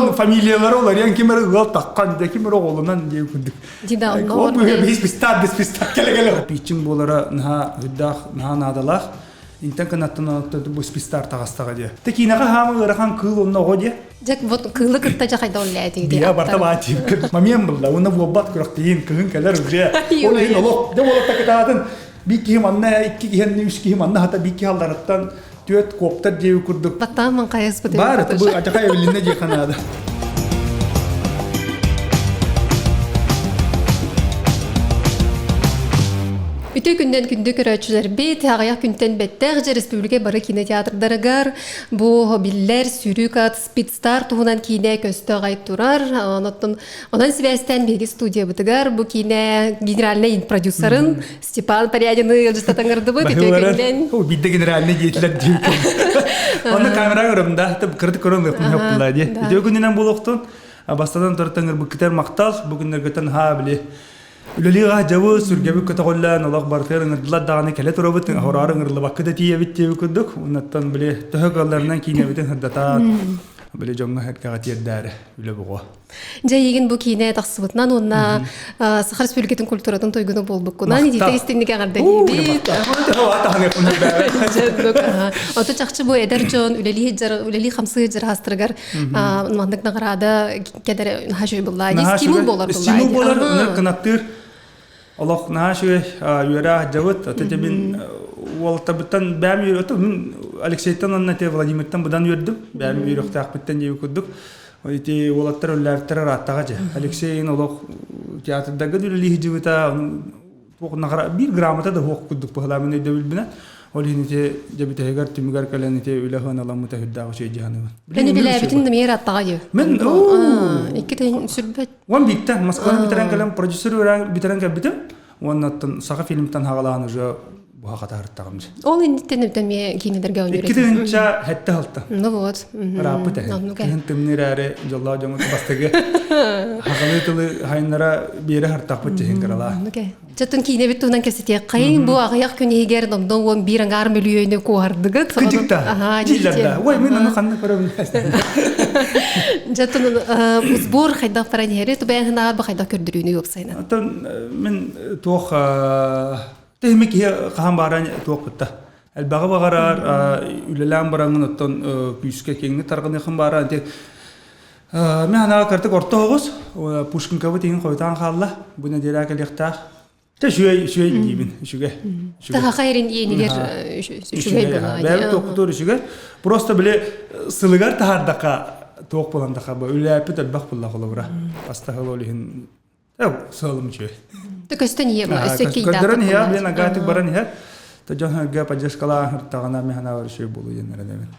Дьон фамилиялары уларыйан ким эрэ ыал таххан, дьэ ким эрэ оҕолонон диэн курдук. Дина Ол быһа бистар бистар кэлэ-кэлэ. Питчинг буолара наһаа үрдээх, наһаа наадалаах. Интен кынаттан бу спистар таҕыстаҕа диэ. Те киинэҕэ хаама ыарахан кыыл онно оҕо диэ. Дьэ вот кыылы кытта дьэ хайда үллээтиги диэ. Барта баатиып. Мамиям булла, уонна буолбат күрэхтиин кыһын кэлэр уже. Ол иһин олох дьэ буолатта кытаатын биир киһи манна, икки киһи үс киһи манна хата биир киһи аллараттан түөрт коптар диэби курдук. Баттаан маҥхайыспыт. Баар, бу адьаха эбилиннэ дии ханаада. Үтүө күннэн күндү көрөөччүлэрбит, аҕыйах күнтэн бэттэх дьэ республика бары кинотеатрдарыгар бу биллэр сүүрүүк ат Спидстар туһунан киинэ көстө аҕай турар. Онон онон сибээстээн биһиги студиябытыгар бу киинэ генеральнай продюсерын Степан Порядины ыалдьыттатан ыҥырдыбыт. Үтүө күннэн. Биирдэ генеральный диэтилэр диэн. Онно камера көрөм да, кырдык көрөн ыппын дии. Үтүө күнүнэн буолуохтун. Бастатан туран ыҥырбыккытыгар махтал. Бу күннэргиттэн haa били Үлэлиэҕэ дьабы, сүргэбит көтөҕүллэн, олох барытыгар ыҥырдылар даҕаны кэлэ турабыт, хороору ыҥырыллыбакка да тиийэбит диэбит курдук. Оннуттан били төһө кыалларынан киинэбитин сырдатаат, били дьоҥҥо эркэҕэ тиэрдээри үлэ буҕуо. Дьэ, эйигин бу киинэ тахсыбытынан уонна Саха Республикатын культуратын туйгуна буолбуккунан итиитэ истиҥник эҕэрдэлиибит. Ото чахчы бу эдэр дьон үлэлии үлэлии хамсыы дьарастарыгар маннык наҕараада кэлэр наһаа үчүгэй буллаа. Стимул буолар буллаа. Стимул буолар, ыныр кынаттыыр. Олох наһаа үчүгэй үөрэ дьабыт. Ата мин уолаттарбыттан бэйэм үөрөтүм. Мин Алексейтан уонна те Владимиртан быдан үөрдүм. Бэйэм үөрөхтөөхпүттэн диэби курдук. Ити уолаттар үллээбиттэр ырааттаҕа дьэ. Алексейин олох театрдарга да үлэлии сылдьыбыта, биир грамота да суох курдук быһалаабын өйдөбүлбүнэн. Ол иһин ити дьэбитэһигэр түмүгэр кэлэн ити үлэ сыаналаммыта үрдээх үчүгэй дьаһаныбын. Эн үлэлээбитин да мээр аттаҕа дии. Мен Икки тыһын сүрбэт. Уон бииртэн Москваны бүтэрэн кэлэн продюсер бүтэрэн кэлбитим. Уоннаттан Саха фильмтан хагалаан уже буха хатаһыртаҕым дьэ. Ол инниттэн эмиэ киинэлэргэ ойнуур. Икки тыһыынча сэттэ алта. Ну вот. Ырааппыт эһэ. Кыһын тымныы эрээри дьоллоох дьоҥут бастакы хахалыы тылы хайыннара биэрэ хартахпыт чиһин кыралаа. Чөтүн киинэбит туһунан кэпсэтиэххэйин. Бу аҕыйах күн иһигэр номнуо 11 аҥаар мөлүйүөнү куоһардыгыт. Кыдьыкта. Дьиллэр да. Ой, мин аны ханна көрөбүн. Дьэтин сбор хайдах баран иһэри тубэһинаар бу хайдах көрдөрүүнү уопсайынан. Оттон мин туох тэһими киһи хаһан бааран туох бутта. Элбэҕи баҕарар, үлэлээн бараҥын оттон күүскэ киэҥник тарҕаныахын баара. Мен анаға картык орто оҕус, Пушкинкабыт иһин хойутаан хаалла. Бу нэдиэлэ кэлиэхтээх. Тэ үчүгэй үчүгэй диибин, үчүгэй. Таха эрин иэнигэр үчүгэй буолаа. Бэйэбит туохпутугар үчүгэй. Просто били сылыгар таһаардаха туох буолан таха бу үлээппит элбэх булла холобура. Бастахыл ол иһин сыалым үчүгэй. Тэ көстөн ийэ өссө кейдаах. Көрдөрөн иһэ, билин агатик баран иһэр. Та дьон поддержкалаан хыртаҕына мен ханаа үчүгэй буолуу диэн эрэнэбин.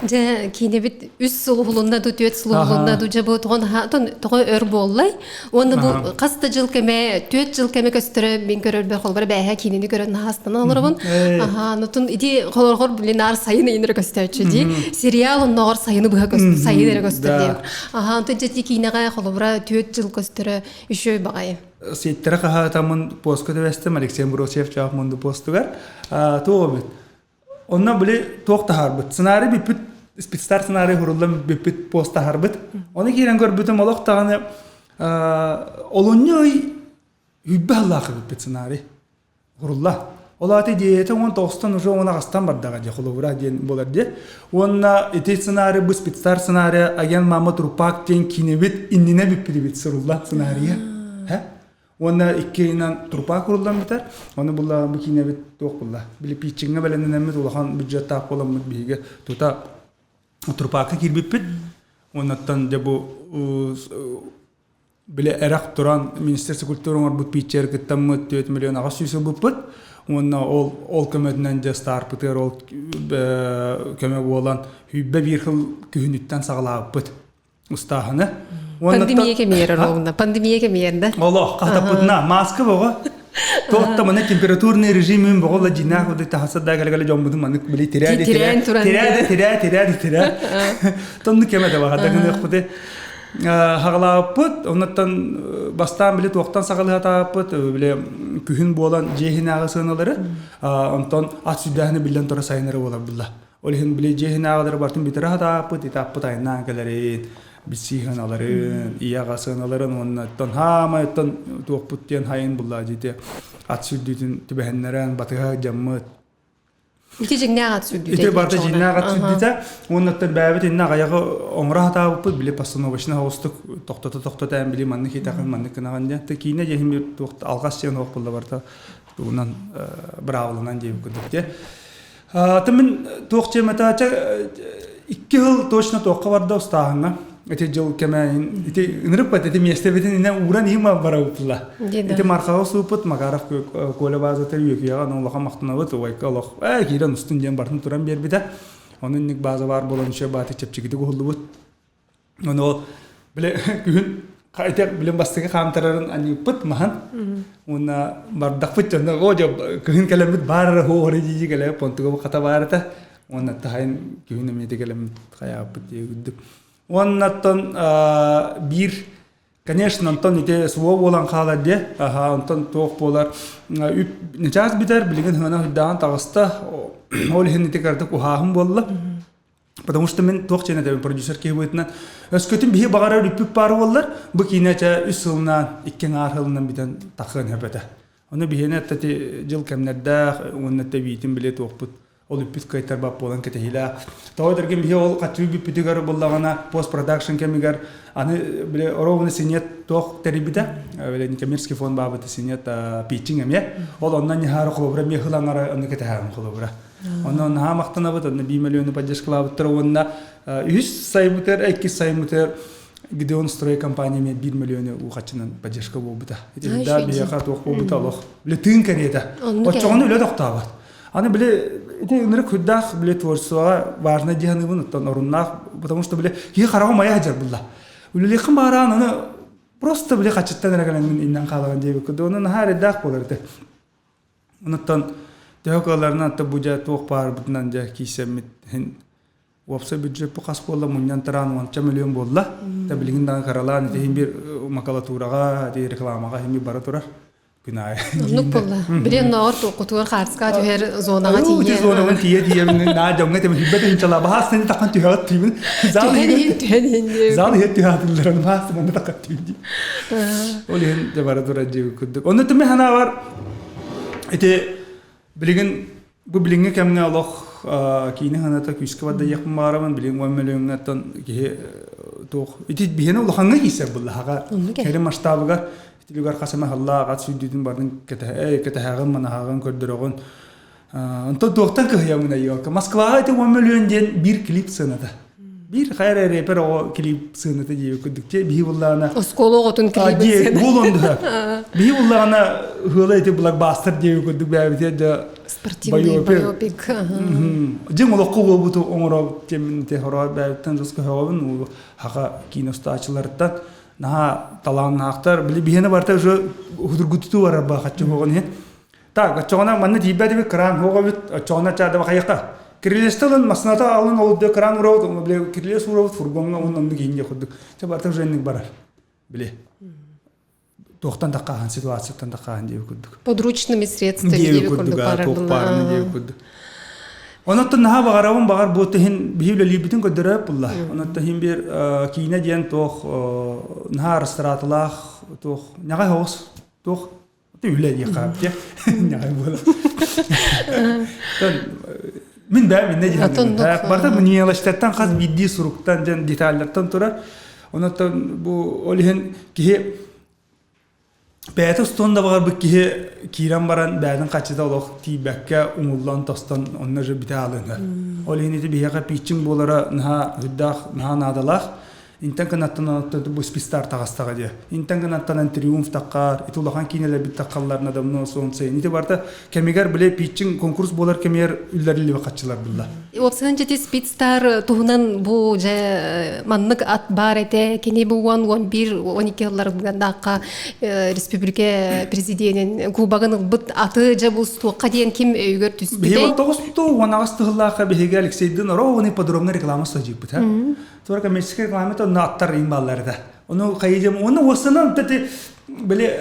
Дьэ, киинэбит үс сыл уһулунна ду, түөрт сыл уһулунна ду, дьэ бу тоҕо өр буоллай. Уонна бу хас да жыл кэмэ, түөрт жыл кэмэ көстөрө мин көрөрбөр холбор бээһэ киинэни көрөн наһаастанан олоробун. Аха, нутун ити холоргор блинар сайын ыйын эрэ көстөөччү дии. Сериал онноҕор сайыны быһа көстөр, сайын эрэ көстөр диэн. Аха, онтон дьэ киинэҕэ холобура түөрт жыл көстөрө үчүгэй баҕайы. Ситтэрэ хаһаатаммын постка түбэстим Алексей Амбросьев Чаах Мунду постугар. Туох эбит? Онно били туох таһаарбыт. Сценарий бүппүт, спецстар сценарий хуруллан бүппүт пост таһаарбыт. Ону киирэн көрбүтүм олох даҕаны олунньу ый үббэ аллаахы бүппүт сценарий хурулла. Ол аата идеята уон тоҕустан уже уон аҕыстан бардаҕа дии холобура диэн буолар дии. Уонна ити сценарий бу спецстар сценарий агент мама трупак диэн киинэбит иннинэ бүппүтүбүт сурулла сценарийа. Уонна икки ыйынан трупа куруллан бүтэр. Ону булла бу киинэбит туох булла. Били питчиҥҥэ бэлэмнэнэммит улахан бюджеттаах буоламмыт биһиги тута трупака киирбиппит. Уоннаттан дьэ бу били эрэх туран Министерство культуры оҥорбут питчер кыттаммыт 4 миллион 800 ылбыппыт. Уонна ол ол көмөтүнэн дьэ старпытыгар ол көмө буолан сүүрбэ биир сыл күһүнүттэн саҕалаабыппыт. устааһыны. Пандемия кэмигэр ровно. Пандемия кэмигэр да. Олох, хатаппытына маска боҕо. Туохта маны температурный режим боҕо ла дьинаах уды тахаса да галгала дьоммутун маннык били тирээди тирээди тирээ тирээди тирээ. Тонну кеме да баҕа дагыныахпыты хагалааппыт оннуттан бастаан били туохтан саҕалыһатааппыт били күһүн буолан дьиэһинээҕи сыаналары онтон ат сүрдээһини биллэн тура сайынары буолар булла Ол иһин били дьиэ иһинээҕилэри барытын бүтэрэ сатааппыт, итааппыт айаннаан кэлэрин. Билсии сыаналарын, ийэ-аҕа сыаналарын уонна оттон хаамай оттон туохпут диэн хайын буллаа дьиите ат сүрдүүтүн түбэһиннэрэн батыһа дьаммыт. Ити дьиҥнээх ат сүрдүүтэ. Ити барыта дьиҥнээх ат сүрдүүтэ. Уонна оттон бэйэбит иннэ аҕыйаҕы оҥоро сатаабыппыт, били постановочнай соҕустук тохтото-тохтото эн били маннык итэҕин, маннык гынаҕын диэн. Тэ киинэ диэһин бир туох алҕас диэн суох буолла барыта тугунан быраабыланан диэбит курдук дии. Аты мин туох диэмэтэ 2 сыл точно туохха барда устааһыҥҥа. Ити дьыл кэмэ ити ынырык ити миэстэбитин инэ ууран иһим барабыппыла. Ити Мархаҕа сууппут Макаров Коля базата Үөкүйэҕэ аны улахан махтанабыт убайка олох ээ киирэн устун диэн бартын туран биэрбитэ. Ону инник база баар буолан үчүгэй бааты чэпчэкитик уһуллубут. Ону ол бile күһүн ити билим бастакы хаамтарарын аньыыппыт маһан уонна бардахпыт дьонно оо дьэ күһүн кэлэммит баар эрэ хуоҕары дии кэлэ понтуга хата баар этэ уонна таһайын күһүн эмиэ кэлэммит хайааппыт дии үрдүк уонна оттон биир конечно онтон ити суо буолан хаалар диэ аха онтон туох буолар үп начаас бүтэр билигин хына хуйдаан таҕыста ол иһин ити кырдык уһааһын буолла. Потому что мин туох диэн этэбин продюсер киһи быһыытынан өскөтүн биһи баҕарар үппүт баар буоллар бу киинэ чэ 3 сылынан 2 аҥаар сылынан бүтэн тахсыан сөп этэ. Ону биһиэнэ эттати дьыл кэмнэрдээх уонна тэбиитин билэ туохпут ол үппүт кыайтарбат буолан кэтэһиилээх. Тоҕо дэргин биһи ол хаччыы бүппүтүгэр буллаҕына постпродакшн кэмигэр аны биле ровно синет туох тэрийбитэ биле некоммерческий фонд баабыта синет питчинг эмиэ ол онно ньаһаары холобура эмиэ хылаҥара онно кэтэһээҕим холобура. Онно наһаа махтанабыт, онно 1 миллиону поддержкалаабыттар уонна үһүс сайбытыгар, иккис сайбытыгар Гидеон строй компания эмиэ 1 миллиону уухаччынан поддержка буолбута. Ити да биһиэхэ туох буолбута олох. Били тыын кэриэтэ. Оччоҕуна үлэ тохтообот. Аны били ити ынырык хүрдээх били творчествоҕа важно дии саныыбын оттон оруннаах, потому что били киһи хараҕа умайа сылдьар булла. Үлэлиэххин баараан аны просто били хачыттан эрэ кэлэҥҥин иннэн хаалаҕын диэбиккэ онно наһаа эрэйдээх буолар этэ. Онуттан төһө кыалларынан бу дьэ туох баарбытынан дьэ киирсэммит иһин уопсай бюджеппут хас буолла мунньан тараан 10 миллион буолла. Та билигин даҕаны кыралаан ити иһин биир макулатураҕа, ити рекламаҕа иһин бара турар күн аайы. Оннук буолла. Били оннооҕор туоххутугар хаарыска түһэр зонаҕа тиийэ. Ити зонаҕын тиийэ тиийэ наа дьоҥҥо тэм хүббэт инчала баһаас сени таххан түһэҕит тиийбин. Зал түһэн иһин түһэн иһин Зал иһин түһээтиллэр баһаас манна таххан тиийди. Ол иһин дьэ бара турар дьиэ курдук. Онно түмэ санаабар ити билигин бу билиҥҥи кэмҥэ олох киинэ ханата күүскэ бардайыахпын баҕарабын билигин 10 миллиоҥҥаттан киһи туох ити биһиэнэ улахаҥҥа киирсэр буллаһаҕа кэлин масштабыгар итилигэр хас эмэ халлаах ат сүүрдүүтүн барын кэтэһэҕин манаһаҕын көрдөрөҕүн онтон туохтан кыһыйаммын айыалка Москваҕа ити 10 миллион диэн биир клип сыаната биир хайа рэпер оҕо клип сыаната диэбит курдук те биһи буллаҕына оскуола оҕотун клибин сыаната буолуон да биһи буллаҕына ыала ити блокбастер диэбит курдук бэйэбитигэр да спортивный байопик дьиҥ олоххо буолбуту оҥоро тиэмин те хороо бэйэбиттэн жестко хөҕөбүн хаха киинэ устааччыларыттан наһаа талааннаахтар били биһиэнэ барыта уже худургутутуу барар баахаччы хоҕон иһин. Так, оччоҕуна манна тиийбэт эбит, кран суох эбит, оччоҕуна чаада хайыахха. Кирилиэстэ ылын, массыыната алын, ол дө кран уурабыт, били кирилиэс уурабыт, фургоҥҥа уонна оннук иһин диэх курдук. Чэ, барыта уже инник барар. Били. Туохтан да хааһын, ситуацияттан да хааһын диэбит курдук. Подручными средствами диэбит курдук барар туох баарына диэбит курдук. Онон наһаа баҕарабын баҕар бу иһин биһи үлэлиирбитин көрдөрөөп булла. Онон иһин биир киинэ диэн туох наһаа арыстараатылаах туох ньаҕай оҕус туох үлэ диэххэ ньаҕай буола. Мин бэйэм иннэ дьиһэн барыта мелочтартан хас биирдии суруктан дьон деталлартан турар. Онон бу ол иһин киһи бэйэтэ устуон да баҕарбыт киһи киирэн баран бэйэтин хаччыта олох тиийбэккэ умуллан тостон онно же бүтэ аалыҥар. Ол иһин ити биһиэхэ питчинг буолара наһаа үрдээх, наһаа наадалаах. Интэн кынаттан бу спистар таҕыстаҕа дии. Интэн кынаттан триумф таххар, ити улахан киинэлэрбит таххалларына давно солнце. Ити барыта кэмигэр бile питчинг конкурс буолар кэмигэр үллэриллибит хаччылар булла. Уопсайынан дьэ Спидстар туһунан бу дьэ маннык ат баар этэ. Кини бу 10, 11, 12 сыллардаахха республика президенин кубогын ылбыт аты дьэ бу туохха диэн ким өйүгэр түспүтэй? Биһиги 9 18 тыһыллаахха биһиги Алексейдин ровный подробный реклама садьыппыт. Тура коммерческая реклама то аттар им баллар да. Ону хайыдым, оны уоссанан тати били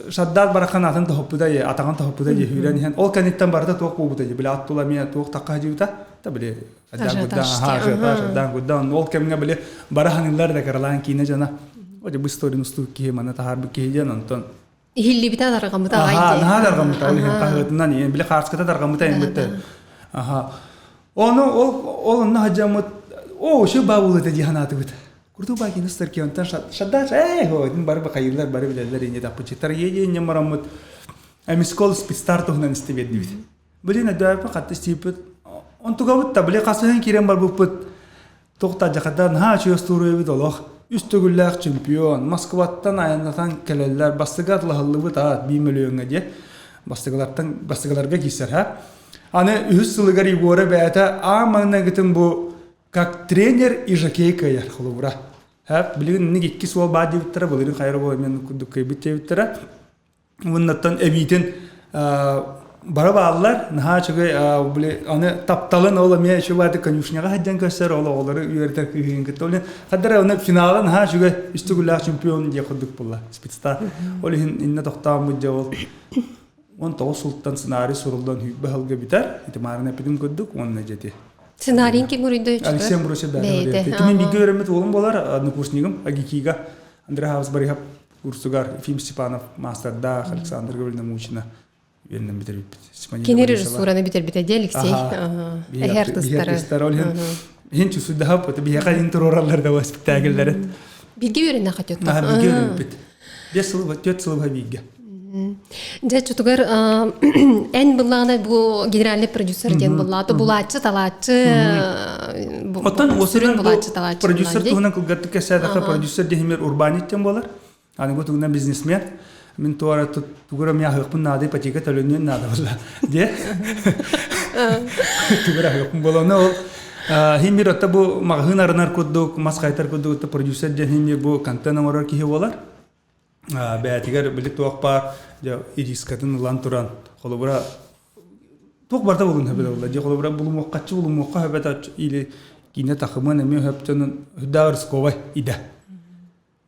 шаддаат барахан атын тоһоппута атаҕын тоһоппута дии хүүрэн иһэн ол кэнниттэн барыта туох буолбута дии били ат тула эмиэ туох тахха дьиибита. Та били ажиотаж, адаан гуддаан ол кэмҥэ били бара ханыылар да каралаан киинэ дьоно. О бу историяны устуу киһи маны таһаарбыт киһи диэн онтон Иһиллибитэ тарҕаммыта аҕай дии. Наһаа тарҕаммыта ол иһин хаһыатынан иһин били хааската тарҕаммыта иһин Аха. Ону ол ол онно хадьаммыт о еще баабыл этэ дии санаатыбыт. Курдук баакины старки онтон шаддаш ээ хоотун бары бакайыллар бары билэллэр инне таппычыттар е е мараммыт эмискол спецстар туһунан истибиэрдибит. Блин өдөөппү хатты истииппит онтугабыт та били хасыһын киирэн барбыппыт Туохта дьахата наһаа үчүгэй остуоруйабыт олох. Үс төгүллээх чемпион, Москваттан айаннатан кэлэллэр, бастакы атлаһыллыбыт аат биир мөлүйүөҥҥэ диэ. Бастакылартан бастакыларга киирсэр ха. Аны үһүс сылыгар Егора бэйэтэ аан маҥнайгытын бу как тренер и жокей кыайар холобура. Ха, билигин инник икки суол баар диэбиттэрэ, былырыын хайра буола мен курдук кыайбыт диэбиттэрэ. Уоннаттан эбиитин бары бааллар, наһаа үчүгэй били аны тапталын ол эмиэ үчүгэй конюшняҕа сылдьан көрсөр, ол оҕолору үөрэтэр кыыһын кытта. Ол хаддара оны финала наһаа үчүгэй үс төгүллээх чемпион диэх курдук буолла спецстар. Ол иһин иннэ тохтооммут дьэ ол 19 сылтан сценарий суруллан сүүрбэ сылга бүтэр. Ити маарына эппитим курдук уонна дьэти. Сценарийын ким уруйда Алексей Амбросев бэйэтэ. Кини бииргэ үөрэммит уолум буолар, однокурсникым АГИКИга Андрей Хавас Барихов курсугар Ефим Степанов маастардаах, Александр Гавриловна Мучина үөрэнэн бүтэрбиппит. Кини режиссураны бүтэрбитэ дии Алексей. Эһэ артыстары. Ол иһин иһин чусуйдаһап, это биһиэхэ иһин туруораллар да спектакльлэрин. Бииргэ үөрэнэ хотет. Бииргэ үөрэммиппит. Бес сыл, төрт сыл бииргэ. Дьэ, чутугар эн былаана бу генеральный продюсер диэн буллаата булааччы талааччы Оттон сүрүн булааччы талааччы продюсер туһунан кылгаттык кэсээтэхэ продюсер диһимер урбаанньыт диэн буолар. Аныгы тугунан бизнесмен. Мин туора тугура мия аһыахпын наада ипотека төлөнүөн наада буолла. Диэ. Тугура аһыахпын буолла. Ол химир отта бу маҕаһыын арынар курдук, мас хайтар курдук продюсер диэн химир бу контент оҥорор киһи буолар. Бэйэтигэр били туох баар дьэ ирискатын ылан туран холобура туох барыта булун хөбө буолла дьэ холобура булумуоххаччы булумуохха хөбөтө или киинэ тахымын эмиэ хөптөнүн үрдээх рисковай идэ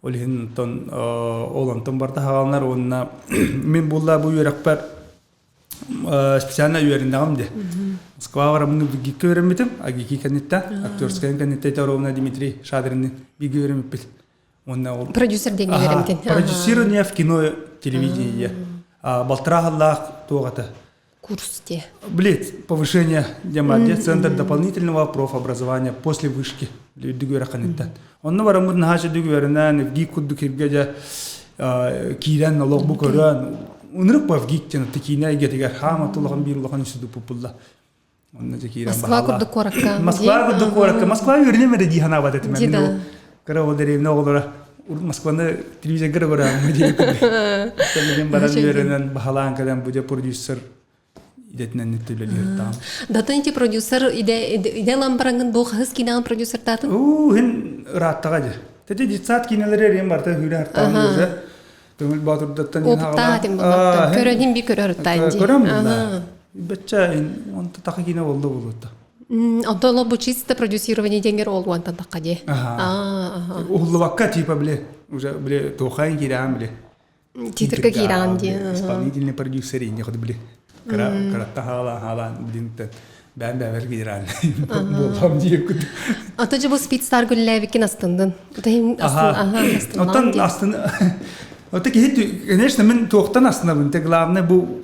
ол иһин онтон ол онтон барыта хааланар уонна мин булла бу үөрэхпэр специально үөрэннэҕим де Москва бараммын ГИК үөрэммитим а ГИК кэнниттэн актерскайын кэнниттэн ровно Дмитрий Шадринны бииргэ үөрэммиппит Уонна ол Продюсер диэн үөрэммитин. Продюсирование в кино, телевидении. Балтараа сыллаах туох это? Курс те. Блин, повышение диамадия, центр дополнительного профобразования после вышки. Үрдүк үөрэххиниттэн. Онно бараммыт наһаа үрдүк үөрэнэн, ВГИК курдук киргэ дьэ киирэн олох бу көрөн, ынырык по ВГИК диэн киинэ эйгэтигэр хаама тулахан биир улахан институт пуппулла. Онно дьэ киирэн Москва курдук куоракка. Москва курдук куоракка. Москва үөрэнем эрэ дии санаабат этим. Мин кыра ол дэриэбинэ оҕолоро Москваны телевизорга көрөммү диэн кэлин баран үөрэнэн баһалаан кэлэн бу дьэ продюсер идэтинэн үлэлиир таам. Датын ити продюсер иде иде ламбараңын бу хаһыс кинаҕын продюсертаатын? Уу хин ырааттаҕа дьэ. Тэти детсад кинилэри эрин барта хүрэ хартаан уже. Көҥүл Боотурдаттан Опыттаах этим буллаттан. Көрөнүм би көрөр аттаан дии. Көрөн булла. Бачча онто таха кине болду булутта. Онто оло бу чисто продюсирование денгер ол уантан тахха дии. Уһуллубакка типа биле уже биле тухайн кираан биле. Титрга кираан дии. Исполнительный продюсер инне ходу биле. Кара каратта хаала хаала динтен бээн бэбэр генеральный буоллам диэккут. Ото же бу спидстар гүллээбиккин астындын. Оттон астын Ото киһи конечно мин туохтан астынабын те главное бу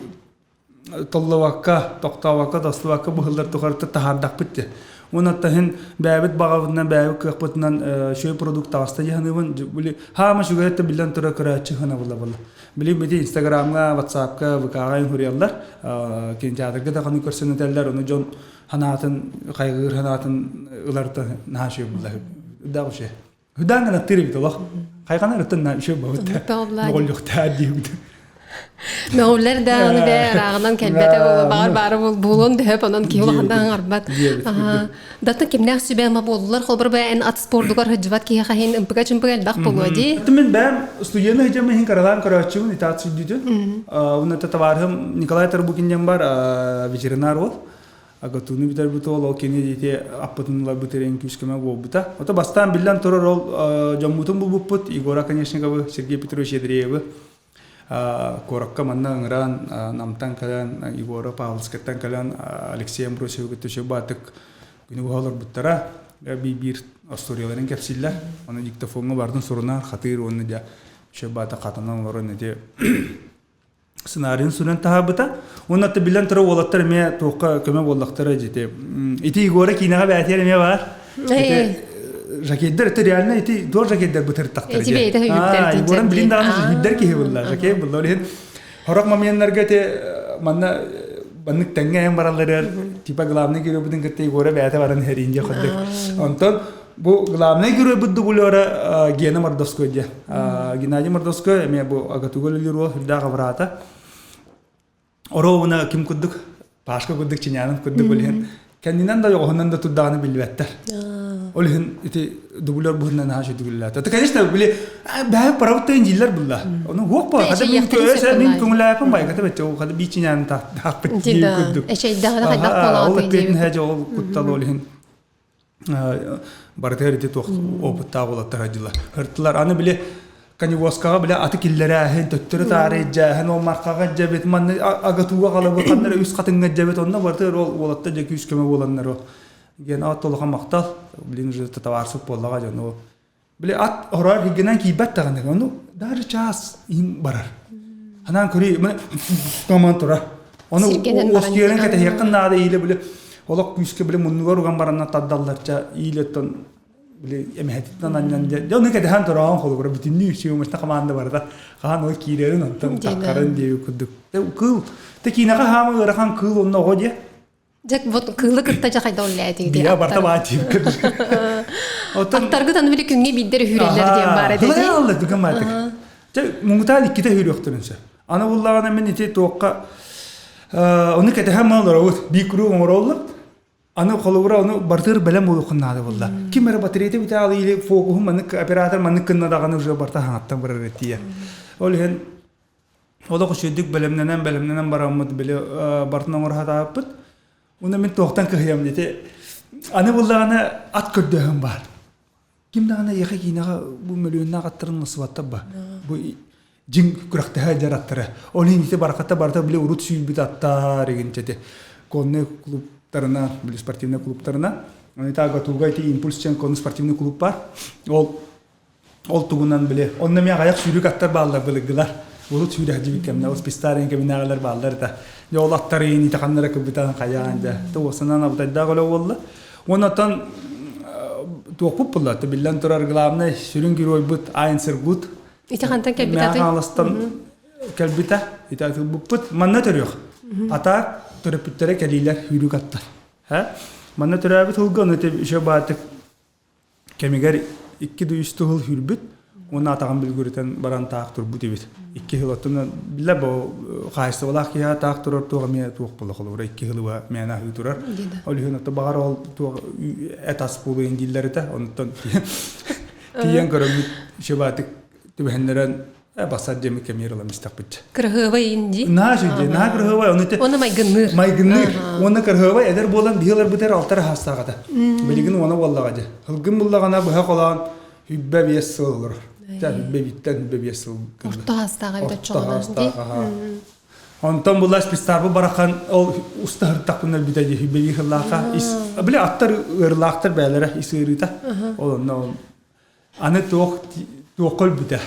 толлубакка, тохтообокко, тостубакка быһыллар тухары таһаардахпыт те. Уонна таһын бэйэбит баҕабытынан, бэйэбит кыахпытынан үчүгэй продукт таҕыста дьаһаныбын. Били хаама үчүгэй биллэн турар көрөөччү хана була була. Били бити Инстаграмҥа, Ватсапка, ВК-ҕа суруйаллар. Кинотеатрга даҕаны көрсөн этэллэр, ону дьон ханаатын, хайгыыр ханаатын ыларта наһаа үчүгэй буолла. Үрдээх үчүгэй. Хүдээн гына тыр эбит олох. Хайҕанар ыттан наһаа үчүгэй буолбут. Моҕоллуохтаа диэбит. Мөҕүллэр да аны бээ ырааҕынан кэлбэтэ баҕар баары буолуон дөһөп онон киһи улахандан аҥарбат. Датын кимнээх сүбэ-ама буоллулар холбор бээ эн ат спордугар сылдьыбат киһиэхэ иһин ымпыга-чымпыга элбэх буолуо дии. Мин бэйэм студияны сылдьам иһин каралаан көрөөччүбүн итаат сүддүтүн. Уонна табаарыһым Николай Тарбукин диэн бар ветеринар уол. Агатуну бүтэрбит уол ол кини диэти аппытын ыларбыт эрэн күүс-көмө буолбута. Ото бастаан биллэн турар ол дьоммутун булбуппут Егора Конечниковы, Сергей Петрович Ядреевы куоракка манна ыҥыран Намтан кэлэн Егора Павловскайтан кэлэн Алексей Амбросьевы кытта баатык. Күнү быһа олорбуттара. Биир остуоруйаларын кэпсииллэр. Аны диктофоҥҥа бардын сурунар, хатыыр уонна дьэ еще баата хатанан олорон ити сценарийын суруйан таһаарбыта. Уонна билэн турар уолаттар эмиэ туохха көмө буоллахтара дьити. Ити Егора киинэҕэ бээтиэр эмиэ баар. Ити жакейдер это реально ити дуор жакейдер бытыртахтар. Эти бэйэтэ хүйтэр Егорын билин даҕаны хүйтэр киһи булла. Жакей булла. Ол иһин хорох моментнарга ити манна маннык тэҥҥэ айан баралларыгар типа главный геройбутун кытта Егора бэйэтэ баран иһэрин диye курдук. Онтон бу главный геройбут дублера Гена Мордовской диye. Геннадий Мордовской эмиэ бу Агатуга үлэлиир уол үрдээх абыраата. Оруобуна ким курдук Пашка курдук Чинянов курдук ол иһин кэннинэн да ойоҕоһунан да турдаҕына биллибэттэр. Ол иһин ити дублер быһынан наһаа сүтүгүллээтэ. Это конечно били бэйэ парабыттан дииллэр булла. Ону хуох ба хата мин көсө мин көҥүлээпин байгата бэтчэ ол хата би Чинянын таахпыт дии курдук. Эчэйдэҕинэ хайдах буолаҕын Ол эппиэтин һэ ол куттал ол иһин барытыгар ити туох опыттаах уолаттар дьыла ыртылар аны били коневозкаҕа били аты киллэрээһин төттөрү таары дьээһин ол маркаҕа дьэбит манна агатууга халабы ханнара үс хатыҥҥа дьэбит онно барытыгар ол уолаттар дьэ күүс көмө буоланнар ол диэн ат улахан махтал блин уже товарсык буоллаҕа дьон ол Били ат хороор хиггинэн киирбэт даҕаны, ону даже чаас иһин барар. Ханаан көрүй, мына коман турар. Ону уоскуйарын кэтэһиэххин наада иилэ били олох күүскэ били муннугар уган баранна тардалларча иилэттэн били эмэһэтиттэн анньан дьэ ону кэтэһэн тураҕын холобура бүтүннүү съемочна команда барыта хаһан ол киирэрин онтон таххарын диэби курдук. Кыыл те киинэҕэ хаама ыарахан кыыл онно оҕо диэ Дьэ, вот кыылы кытта дьэ хайда үллээтиҥ дии. Бия барта баа диир Оттон Аттаргыт аны били күҥҥэ биирдэр үһүрэллэр диэн баар этэ дии. Алла дүгэн маатык. Чэ муҥутаан иккитэ үһүрүөхтэрин сөп. Аны буллаҕына мин ити туохха ону кэтэһэн мал олоробут. Биир куруук оҥороллор. Аны холобура ону бартыр бэлэм буолуоххун наада буолла. Ким эрэ батарейта бүтэ или фокуһун маннык оператор маннык гынна даҕаны уже барта хаҥаттан барар тиийэр. Ол иһин Олох үчүгэйдик бэлэмнэнэн бэлэмнэнэн бараммыт били бартын оҥоро сатаабыппыт. Уонна мин туохтан кыһыйам ити аны буллаҕына ат көрдөһөн баар. Ким даҕаны эйиэхэ киинэҕэ бу мөлүйүөннээх аттарын ылсыбаттар ба. Бу дьиҥ күрэхтэһэ дьар аттара. Ол иһин ити барахата барыта били урут сүүрбүт аттар игинчэ ити конный клубтарына, били спортивный клубтарына. Аны Тагатуга ити импульс диэн конный спортивный клуб бар. Ол Ол тугунан били, онно эмиэ аҕыйах сүүрүк аттар бааллар былыргылар. Урут сүүрэһдьибит кэмнэ, ол спистарин кэминээҕилэр бааллар да. Дьэ ол аттарын итаханнара кыбытан хайаан дьэ. Туосанан абытайдаах үлэ буолла. Уонна оттон туохпут булла, биллэн турар главный сүрүн геройбут Айн Сергут. Ити хантан кэлбит аты? Хааластан кэлбитэ. Ити атылбыппыт. Манна төрүөх. Атаак төрөппүттэрэ кэлиилэр сүүрүк аттар. Манна төрөөбүт ылга ону еще баатык Кэмигэр икки да үс тыһыл сүүрбүт уонна атаҕын бүлгүрүтэн баран таах турбут эбит. Икки сыл оттон биллэр бу хаһаайыстыбалаах киһи таах турар туох эмиэ туох буола холобура икки сылыба мээнэ аһыы турар. Ол иһин отто баҕар ол туох эт ас буолуйун дииллэр этэ. Онтон тиийэн көрөммүт шыбаатык түбэһиннэрэн басар диэмик кэмиэр ылан истэхпит. Кыраһыабай инди. Наһаа үчүгэй, наһаа кыраһыабай. Ону те Оны майгынныыр. Майгынныыр. Уонна кыраһыабай эдэр буолан биһи ыларбытыгар алтар аһаастаах этэ. Билигин уона буоллаҕа дьэ. Ылгын буллаҕына быһа холоон хүббэ биэс сыл олорор. Чэ, хүббэ биттэн хүббэ биэс сыл. Орто аһаастаах эбит Орто оччоҕуна. аһаастаах, аһаа. Онтон була спистарбы барахан ол уста хыртахпын өлбүтэ дии хүббэ биир сыллаахха ис били аттар ыарылаахтар бээлэрэ ис ыарыыта. Ол онно ол Аны туох туохха өлбүтэ?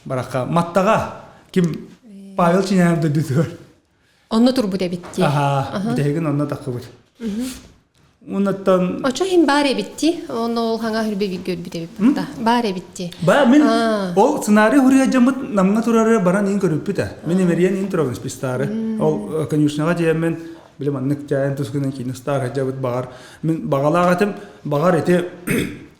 Барахха Маттаҕа ким Павел Чиняев дойдутугар. Онно турбут эбит дии. Аха, бүтэһигин онно таххыбыт. Оннуттан Очо иһин баар эбит дии. Онно ол хаҥа хүрбэ бииргэ өлбүт эбит да. Баар эбит дии. Ба мин ол сценарий хуруйа дьаммыт намҥа турары баран иин көрүппүт э. Мин имэрийэн иин турабын спистары. Ол конюшняҕа тиийэммин били маннык дьаайан тускунан киинэ стар дьабыт баҕар мин баҕалаах этим баҕар ити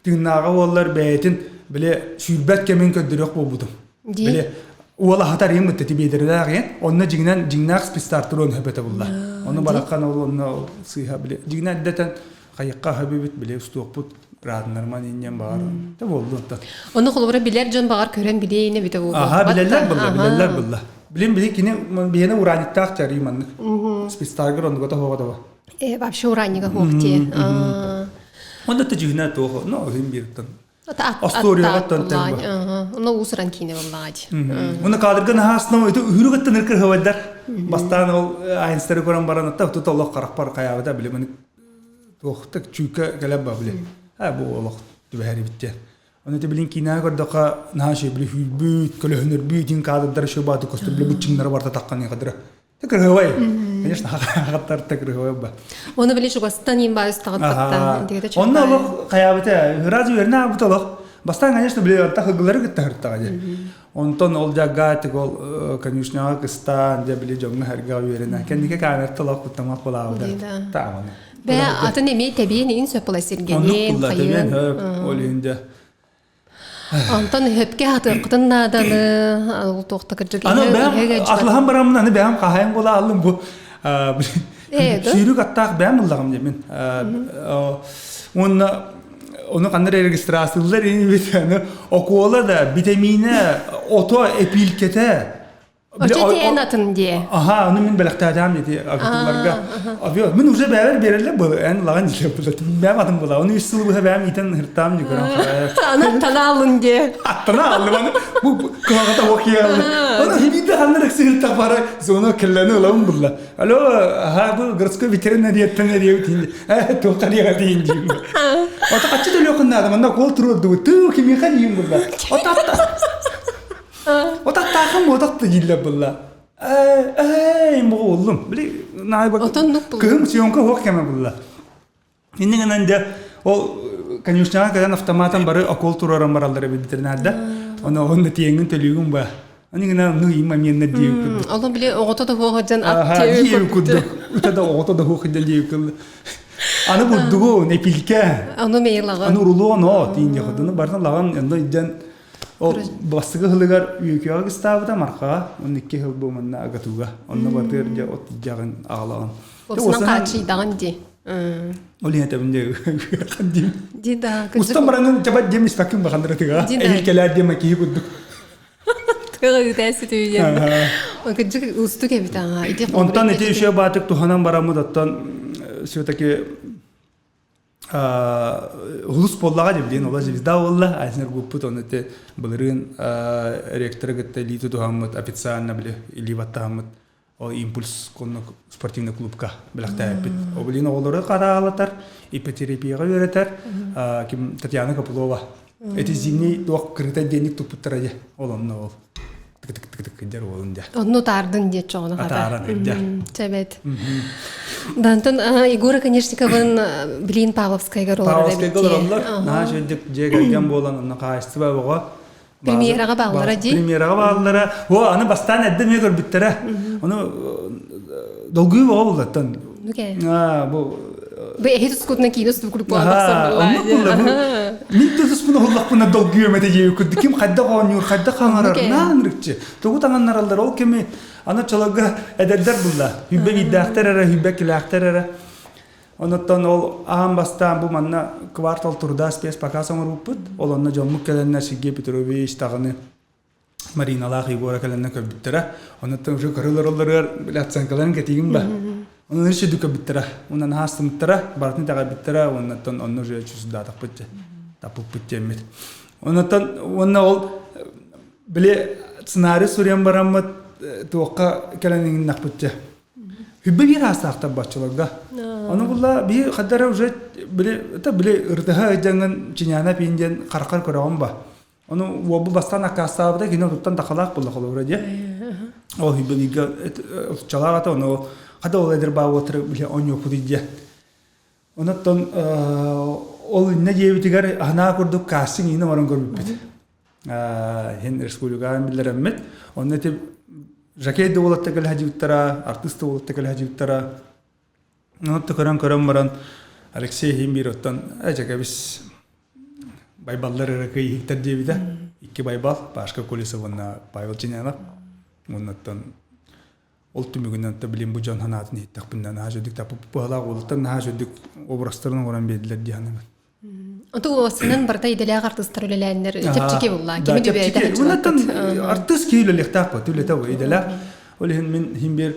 тыыннааҕа буоллар бэйэтин били сүүрбэт кэмин көрдөрүөх буолбутум. Били уол аһатар иһин мытта тибиэдэрэлээх иһин онно дьиҥинэн дьиҥнээх спецстартер он хөбөтө булла. Ону бараххан ол онно сыыһа били дьиҥинэн эрдэтэн хайыкка хөбүбүт били устуохпут ыраатынарман инньэн баҕар да буолду оттон. Ону холобура билэр дьон баҕар көрөн билиэйинэ бүтэ буолуо. Аха билэллэр булла билэллэр булла. Билин били кини биһиэнэ ураниктаах чарыы маннык. Спецстаргер оннуга тоһоҕо да Э, вообще ураннига хуохти. Онда тыжыгына туох, но өһүн бииртэн. Остуоруйаҕаттан тэн Оно уусуран киинэ боллаач. Уна кадрга наһаасна өтө үһүрүгөттөн ыркыр хавайдар. Бастаан ол айнстары көрөн баран атта тута олох харахпар хаябыта билимин. Туохтак чүүкэ кэлэр ба били. А бу олох түбэһэр эбит диэн. Оны те билин киинэҕэ көрдөххө наһаа үчүгэй били хүүрбүт, көлөһүнүрбүт иин кадрдара үчүгэй бааты көстөр били быччыҥнара барта таххан кадра. Те кырыһыбай. Конечно, хахаттар те кырыһыбай ба. Оны били чугастан иин баайыс таҕыттаттан. Онно олох хайаабыта, ыраас үөрэнэ аабыт олох. Бастаан, конечно, били орта хыгылары кытта хыртаҕа дии. Онтон ол дьаггаатик ол конюшняҕа кыстаан, дьэ били дьоҥҥо сэргэҕэ үөрэнэ. Кэнники камерта олох куттамах булаабыта. Тааманы. Бэ атын эмиэ тэбиэн иин сөп була сиргэниэн, Оннук хайыан. тэбиэн хөп, ол иһин дьэ. Онтон хөпкө хатыаххытын нааданы, ол туохта кырдьык Аны бэйэм атлаһан бараммын аны бэйэм хаһайын буола аллым бу сүүрүк аттаах бэйэм ыллаҕым дьэ мин. Уонна ону ханна эрэ регистрациялар инибит аны окуола да битэмиинэ ото эпиилкэтэ Очо атын дие. Аха, ону мин бэлэхтээтэм ити агытыларга. Мин уже бэйэбэр биэрэллэр был, эн лаган диле була. Бэйэм атын була. Ону үс сыл быһа бэйэм итен хыртаам дьүкөрөн харайар. Аны танаалын дие. Аттана аллым аны. Бу кылаҕата окиялы. Оны хибиде ханна рексигиртах бара зона келлени ылабын булла. Алло, аха бу городской ветеринарияттан эриэбит инди. Э, туохха диэҕэ диин диим. Ото хаччы төлүөххүн наада, манна кол туруордубут. Тыы кимиэхэ диим булла. Ото Отаттаахым отатты дииллэр булла. Э, э, бу боллум. Били наай бак. Кыһым съемка хуох кеме булла. Иннин гынан дьэ ол конюшняға кэлэн автоматан бары окол тураран бараллар эбит ветеринарда. Оны онно тиэҥҥин төлүүгүн ба. Аны гынан ну им моментна диэбит курдук. Олон били оҕото да хуох дьан ат диэбит курдук. Ута да оҕото да хуох дьан диэбит курдук. Аны бурдугу непилке. Аны мейлаган. Аны урулуон о тиин яхыдыны бартан лаган энно иден Ол бастакы сылыгар Үөкүөҕэ кыстаабыта Мархаҕа, он икки сыл бу манна Агатуга. Онно батыар дьэ от дьаҕын аҕалаҕын. Уопсанан хааччыйдаҕын дии. Ол иһин этэбин дьэ диим. Ди да. Устан баранын чабат диэм испэккин бахандыратыга. Эһил кэлээр диэм киһи курдук. Тыга үтээси түйен. Кыдьык устук эбит аңа. Онтон ити үшө баатык туханан бараммыт оттон все-таки Улус буоллаҕа дии билигин ола звезда буолла Айснер группут оны те былырыын ректоры кытта илии тутуһаммыт официально били илии баттаһаммыт ол импульс коннук спортивный клубка бэлэхтээбиппит. Ол билигин оҕолору хараалатар, ипотерапияҕа үөрэтэр ким Татьяна Копылова. Эти зимний туох кырыта диэнник туппуттара дьэ ол онно ол тык-тык-тык дьэр уолун дьэ. Онну таардын диэт чоҕуна хата. Атааран дьэ. Чэбэт. Дантон Егора Конечниковын Блин Павловскайга олорор Павловскайга олороллор. Наһаа үчүгдүк дьиэ кэргэн буолан онно хаһаайыстыба бөҕө. Премьераҕа бааллара дии. Премьераҕа бааллара. О, аны бастаан эрдэ эмиэ көрбүттэрэ. Ону долгуйуу бөҕө буллаттан. Аа, бу Бу эһи тускутuna киинэ устубут курдук буолан тахсан Оннук буолла бу. Мин да туспун оһоллохпуна долгуйуом этэ диэбит курдук. Ким хайдах оонньуур, хайдах хаҥарар, наанырыкчы. Тугу таҥаннараллар ол кэми аны чолорго эдэрдэр булла. Хүббэ биирдээхтэр эрэ, хүббэ килээхтэр эрэ. Онуттан ол аан бастаан бу манна квартал труда спецпоказ оҥорбуппут. Ол онно дьоммут кэлэннэр Сергей Петрович даҕаны Мариналаах Егора кэлэннэ көрбүттэрэ. Онуттан уже көрөлөр олларыгар били оценкаларын кэтиигин ба. Онон үчүдү көрбүттэрэ. Онон аастымыттара, барытын итэҕэйбиттэрэ, оннуттан онно уже чусдаатахпыт таппыппыт диэммит. Онуттан уонна ол били сценарий суруйан бараммыт туохха кэлэн иҥиннэхпит Хүббэ биир аастаахтар баччаларга. Ону булла биир хаддара уже били это били ыртыһа ыйдьаҥҥын чиняна пиин диэн харахар көрөҕүн ба. Ону уолбу бастаан аккаастаабыта кини отуттан тахалаах буолла холобура диэ. Ол хүббэ бииргэ чалаах ата ону хада ол эдэр баа уотары били онньуоппут диэ. Онуттан ол иннэ диэбитигэр аһынаа курдук кастинг иинэ оҥорон көрбүппүт. Иһин республикаҕа биллэрэммит. Онно ити Жакей да уолатта кэлэ сылдьыбыттара, артыыс да уолатта кэлэ сылдьыбыттара. Онно көрөн-көрөн баран Алексей иһин биир оттон эдьэкэбис байбаллар эрэ кыйыһыктар диэбитэ. Икки байбал, Пашка Колесов уонна Павел Чинянов. Оннуттан Ол түмүгүнэн да билин бу дьон санаатын иһиттэхпинэ наһаа үчүгдүк таппыт уолуттан наһаа үчүгдүк образтарын оҥорон биэрдилэр дии саныыбын. Оту уосунан барыта идэлээх артыыстар үлэлээннэр чэпчэки булла. Кими дүбээтэ Мунаттан артыыс киһи үлэлиэхтээх бу үлэтэ бу идэлээх. Ол иһин мин иһин биэр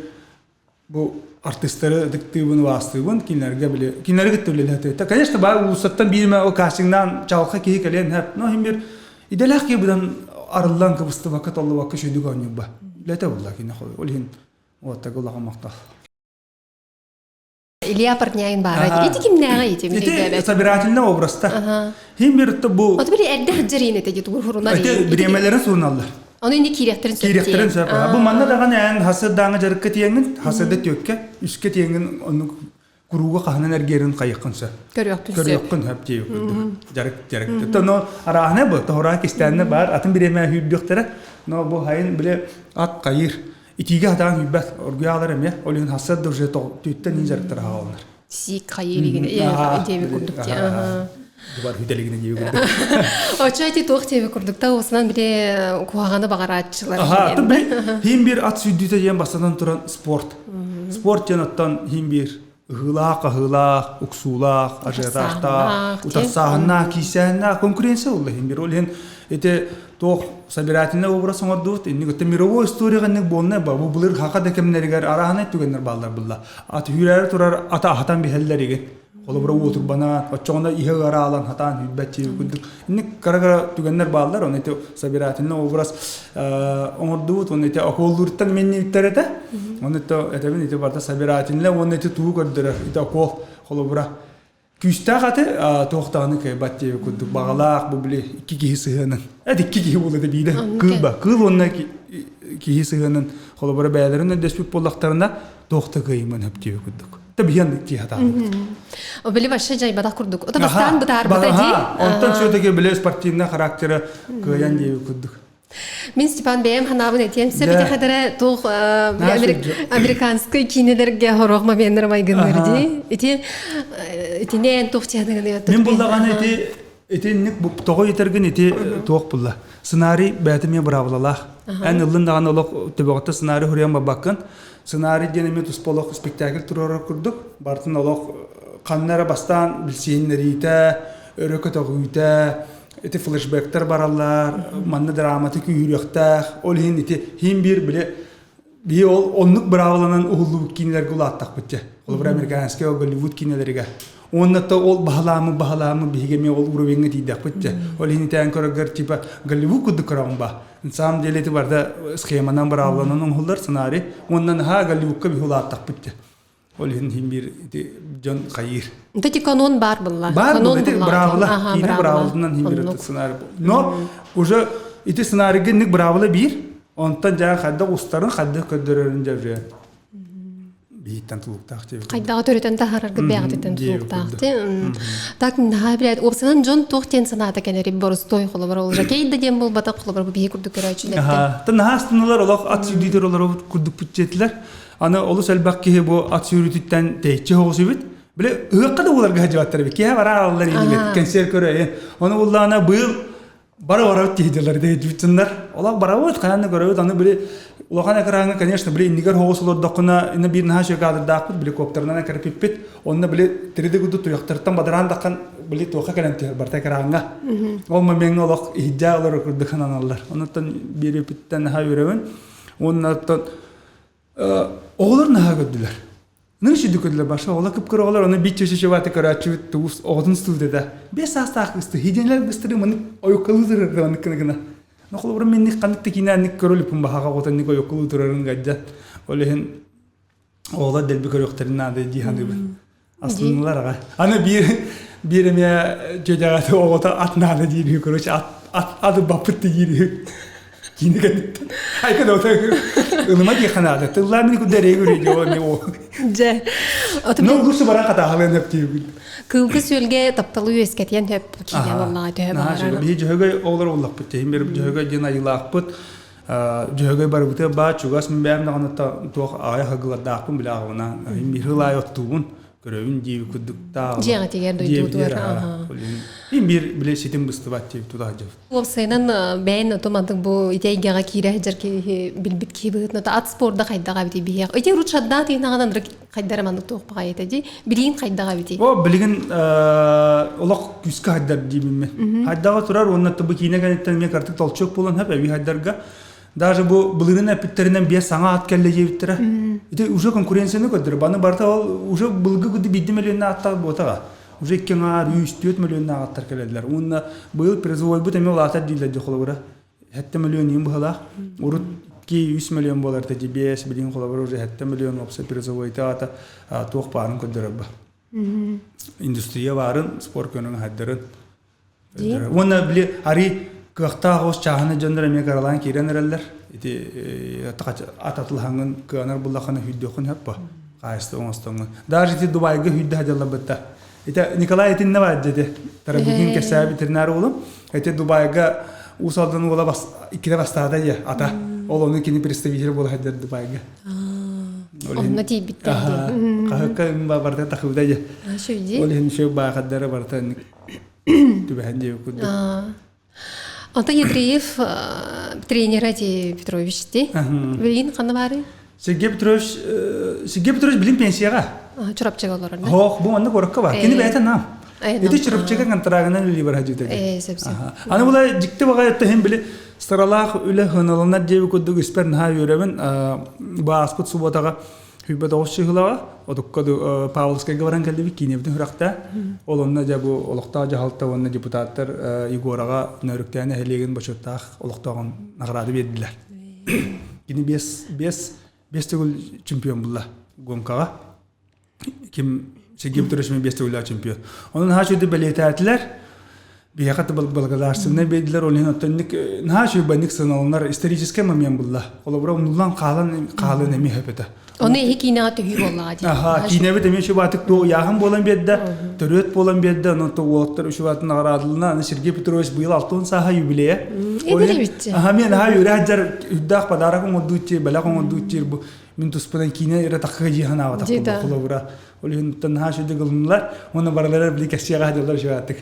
бу артыыстары ытыктыыбын, убаастыыбын, кинилэргэ били кинилэри кытта үлэлэһэ Конечно, баа улуустаттан биир ол кастингнаан чаҕылхай киһи кэлиэн сөп. Но иһин биэр идэлээх киһи быдан арыллан кыбыстыбакка толлубакка үчүгдүк оонньуурба. Үлэтэ булла кини ол иһин уоттага улахан махтал. Илья Портнягин баара. Ити кимнээҕэ ити? Ити собирательный образта. Хим бир бу От били эрдэ сылдьар ити ди тугу хурунар. Ити бириэмэлэрин суруналлар. Ону ини киириэхтэрин сөп. Киириэхтэрин сөп. Бу манна даҕаны эн хасырдааҥы дьарыкка тиэҥин, хасырда түөккэ, үскэ тиэҥин оннук курууга хаһынан эргиэрин хайыххын сөп. Көрүөхпүн сөп. Көрүөххүн сөп дии курдук. Дьарык дьарык. Но арааһына бу тоһураан кистээннэ баар атын бириэмэ сүүрдүөхтэрэ. Но бу хайын биле ат хайыр. Итиигэ хатаан сүүрбэт. Оргуйаалар эмиэ. Ол иһин хассар да уже түүттэн иин дьарыктара хаалалар. Сиик хайыыр диэби курдук дии. Дубар хүтэлигинэ диэби курдук. Очо эти туох диэби курдук та осынан биле куһаҕаны баҕарааччылар. Аха, хим бир ат сүүрдүүтэ диэн бастатан туран спорт. Спорт диэн оттон хим бир ыһыылаах, хаһыылаах, уксуулаах, ажиотажтаах, утарсааһыннаах, киисээннээх конкуренция буолла хим бир. Ол иһин ити туох собирательный образ оҥордубут. Инник өттө мировой историяҕа инник буолна ба бу былыр хака да кэмнэригэр арааһынай түгэннэр бааллар булла. Ат үүрээри турар ата аһатан биһэллэр игин. Холобура уотурбанан, оччоҕуна иһэ ыараалан хатаан үүрбэт чиби курдук. Инник кыра-кыра түгэннэр бааллар, оны ити собирательный образ оҥордубут, оны ити окуоллууруттан меннибиттэр этэ. Оны ити этэбин ити барда собирательный, уонна ити туу көрдөрөр, ити окуол холобура күүстээх аты туохтаҕыны кыайбат диэби курдук баҕалаах бу били икки киһи сыһыанын эт икки киһи буолла биирэ кыыл ба кыыл уонна киһи сыһыанын холобура бэйэлэрин өйдөспүт буоллахтарына туох да кыайымын хөп диэби курдук та биһиэн киһи хатаабыт Били вообще жайбатах курдук. Ото бастаан бытаарбыта дии. Онтон все-таки били спортивный характера кыайан диэби курдук. Мин Степан бэйэм ханаабын этиэм сөп ити хадара туох американскай киинэлэргэ хорох моменнар майгыннар дии. Ити итинэн туох чаһыныгын Мин буллаҕана ити итинник тоҕо етергин ити туох булла. Сценарий бэйэтэ эмиэ быраабылалаах. Эн ыллын даҕаны олох төбөҕүттэн сценарий суруйан барбаккын. Сценарий диэн эмиэ туспа олох спектакль туруорар курдук. Барытын олох ханна эрэ бастаан билсиһиннэриитэ, өрө көтөҕүүтэ, ити флешбэктэр бараллар, манна драматы күүһүрүөхтээх. Ол иһин ити иһин биир били биһи ол оннук быраабыланан уһуллубут киинэлэргэ улааттахпыт дьэ. Холобура американскай Голливуд киинэлэригэр. Уонна то ол баһылаамы баһылаамы биһиги эмиэ ол уровеньҥа тиийдэхпит дьэ. Ол иһин итээн көрөргөр типа Голливуд курдук көрөҕүн ба. На самом деле ити барда схеманан быраабыланан оҥоһуллар сценарий. Уонна наһаа Голливудка биһи улааттахпыт дьэ. Ол иһин иһин биир ити дьон хайыыр. Ити канон бар булла. Бар булла ити быраабыла. Киинэ быраабылатынан иһин биир сценарий. Но уже ити сценарийга инник быраабыла биир. Онтон дьаа хайдах устарын, хайдах көрдөрөрүн дьэ уже биһиттэн тулуктаах диэбит. Хайдаҕы төрүтэн таһаарарга бэйэҕититтэн тулуктаах ти. Так наһаа билээт уопсанан дьон туох диэн санаата кэлэри боростой холобур ол жакей да диэн буолбатах холобур бу биһи курдук көрөөччүлэртэн. Та наһаа астыналар олох ат сүүрдүүтэр олоробут курдук бүтчэтилэр. Аны олус элбэх киһи бу ат сүүрүүтүттэн тэйиччи соҕус эбит. Били ыһыахха да буоларга сылдьыбаттар эбит. Киһи бараа аллар инибит кэнсиэр көрө. Ону буллаҕына быйыл бары барабыт киһи дэйдибитиннэр. Олох барабыт, хайаан да көрөбүт. Аны били улахан экраҥҥа, конечно, били иннигэр соҕус олордоххуна, инна биир наһаа үчүгэй кадрдаахпыт, били коптерынан кэрпиппит. Онно били 3D курдук туйахтарыттан бадараан даххан били туохха кэлэн түһэр барта экраҥҥа. Ол момеҥҥа олох иһдьээ олорор курдук аналлар. Онуттан биэрипиттэн наһаа үөрэбин. Уонна оттон оҕолор наһаа көрдүлэр. Ныр сүдү көрдүлэр баша оҕолор кып-кыра оҕолор оны бит чөчө көрөөччүбүт туус оҕотун студияда. Бес саастаах кысты хиденлер быстыры маны ойуккалыы турар маннык гына гына. Но холобура минник ханнык да киинээнник көрөлүппүн баһаҕа оҕотон ник ойуккалыы турарын гаджат. Ол иһин оҕолор дэлби көрүөхтэрин наада дии саныыбын. Астыннылар аҕай. Аны биир биир эмиэ дьүөдьэҕэ оҕото ат наада диир короче ат ат аты баппыт диир киинэ кэнниттэн. Айка да ылыма диэххэ наада. Тыллаа мини курда эрэй көрүү Дьэ. Ну лучше баран хатааһалыан хөп диибин. Кыылгы сүөлгэ тапталы үөскэтиэн хөп киинэ боллаҕа төһө баҕарар. Биһи дьөһөгөй оҕолор уллахпыт. Тиһин бир дьөһөгөй диэн айылаахпыт. Дьөһөгөй барыбыта баа чугас мин бэйэм даҕаны туох аҕай хаһыгылардаахпын билэ аҕабына мин ылаай оттуубун көрөбүн диэби курдуктаах дьиэҕитигэр дойдуутугар мин биир биле ситим быстыбат диэби тута сылдьабыт уопсайынан бэйэн ото мантык бу ити эйгэҕэ киирэ сылдьар киһи билбит киһи быһыытынан ат спорда хайдаҕа эбитий биһиэх ити урут шаддаат тыынаҕынан хайдара маннык туох баҕайы этэ дии билигин хайдаҕа эбитий о билигин олох күүскэ хайдар диибин мен хайдаҕа турар уонна бу киинэ кэнниттэн эмиэ картык толчок буолан хөп эбии хайдарга даже бу былырыын эппиттэринэн биэс саҥа ат кэллэ диэбиттэрэ ити уже конкуренцияны көрдөрөр баны барыта ол уже былыргы курдук биирдэ миллионнаах аттаах буотаҕа уже икки аҥаар үс түөрт миллионнаах аттар кэлэллэр уонна быйыл призовойбут эмиэ улаатар дииллэр дии холобура 7 миллион иин быһалаах. Урут 2-3 миллион буолар ити 5 билигин холобур уже 7 миллион уопсай призовойта аата туох баарын көрдөрөр ба. Индустрия баарын, спорт көнөҥ хайдарын. Уонна били ари кыахтаах ос чааһына дьоннор эмиэ каралаан киирэн эрэллэр. Ити ататылаһаҥын кыанар буллахына хүйдүөххүн хөп хаайыста оҥостоҥҥун. Даже ити Дубайга хүйдэ хадьалларбытта. Ити Николай итиннэ бар дьэти. Тарабыгын кэсээ ветеринар уолум. Ити Дубайга Уус Алдан уола бас, иккитэ бастаата дьэ, ата. Ол ону кини представитель буола сылдьар Дубайга. Онно тиийбиттэр дии. Хаһыкка барыта тахыбыта дьэ. Ол иһин шөк баахаддара барыта түбэһэн диэбит курдук. Антон Ядреев тренера ди Петрович ди. Билигин ханна баарый? Сергей Петрович Сергей Петрович билин пенсияҕа. Чурапчыга олорор. Хоох, бу манна куоракка бар. Кини бэйэтэ нам. Ити Чурапчыга контрагынан үлэлии барар дьиэтэ. Аны була дьикти баҕайы иһин били старалаах үлэ хыналанар диэби курдук испэр наһаа үөрэбин. Бааспыт субуотаҕа Хүбэ тоҕус чыһылаҕа отукка Павловскайга баран кэллибит киинэбитин сүрэхтээ. Ол онно дьэ бу олохтоох дьаһалта уонна депутаттар Егораҕа Нөрүктээн нэһилиэгин бочуоттаах олохтооҕун награда биэрдилэр. Кини биэс, биэс, биэс төгүл чемпион булла гонкаҕа. Ким Сергей Петрович биэс төгүллээх чемпион. Онон наһаа үчүгэй бэлиэтээтилэр. Биһиэхэ да благодарственнай биэрдилэр. Ол иһин оттон инник наһаа үчүгэй банник сыаналанар историческай момент булла. Холобура умнуллан хаалан хаалан эмиэ сөп этэ. Ону эһи киинэҕэ төһүү буоллаҕа дии. Аха, киинэбит эмиэ үчүгэй туох ыйааһын буолан биэрдэ, төрүөт буолан биэрдэ, онон то уолаттар үчүгэй наҕараадалана. Аны Сергей Петрович быйыл 60 сааһа юбилейа. Эдэр эбитчи. Аха, мен аха үөрэ сылдьар үрдээх подарок оҥордууччу, бэлэх оҥордууччу бу мин туспунан киинэ эрэ тахха дии санаабатах холобура. Ол иһин наһаа үчүгэй ылыннылар. Уонна барылара били кэссиэҕэ сылдьаллар үчүгэй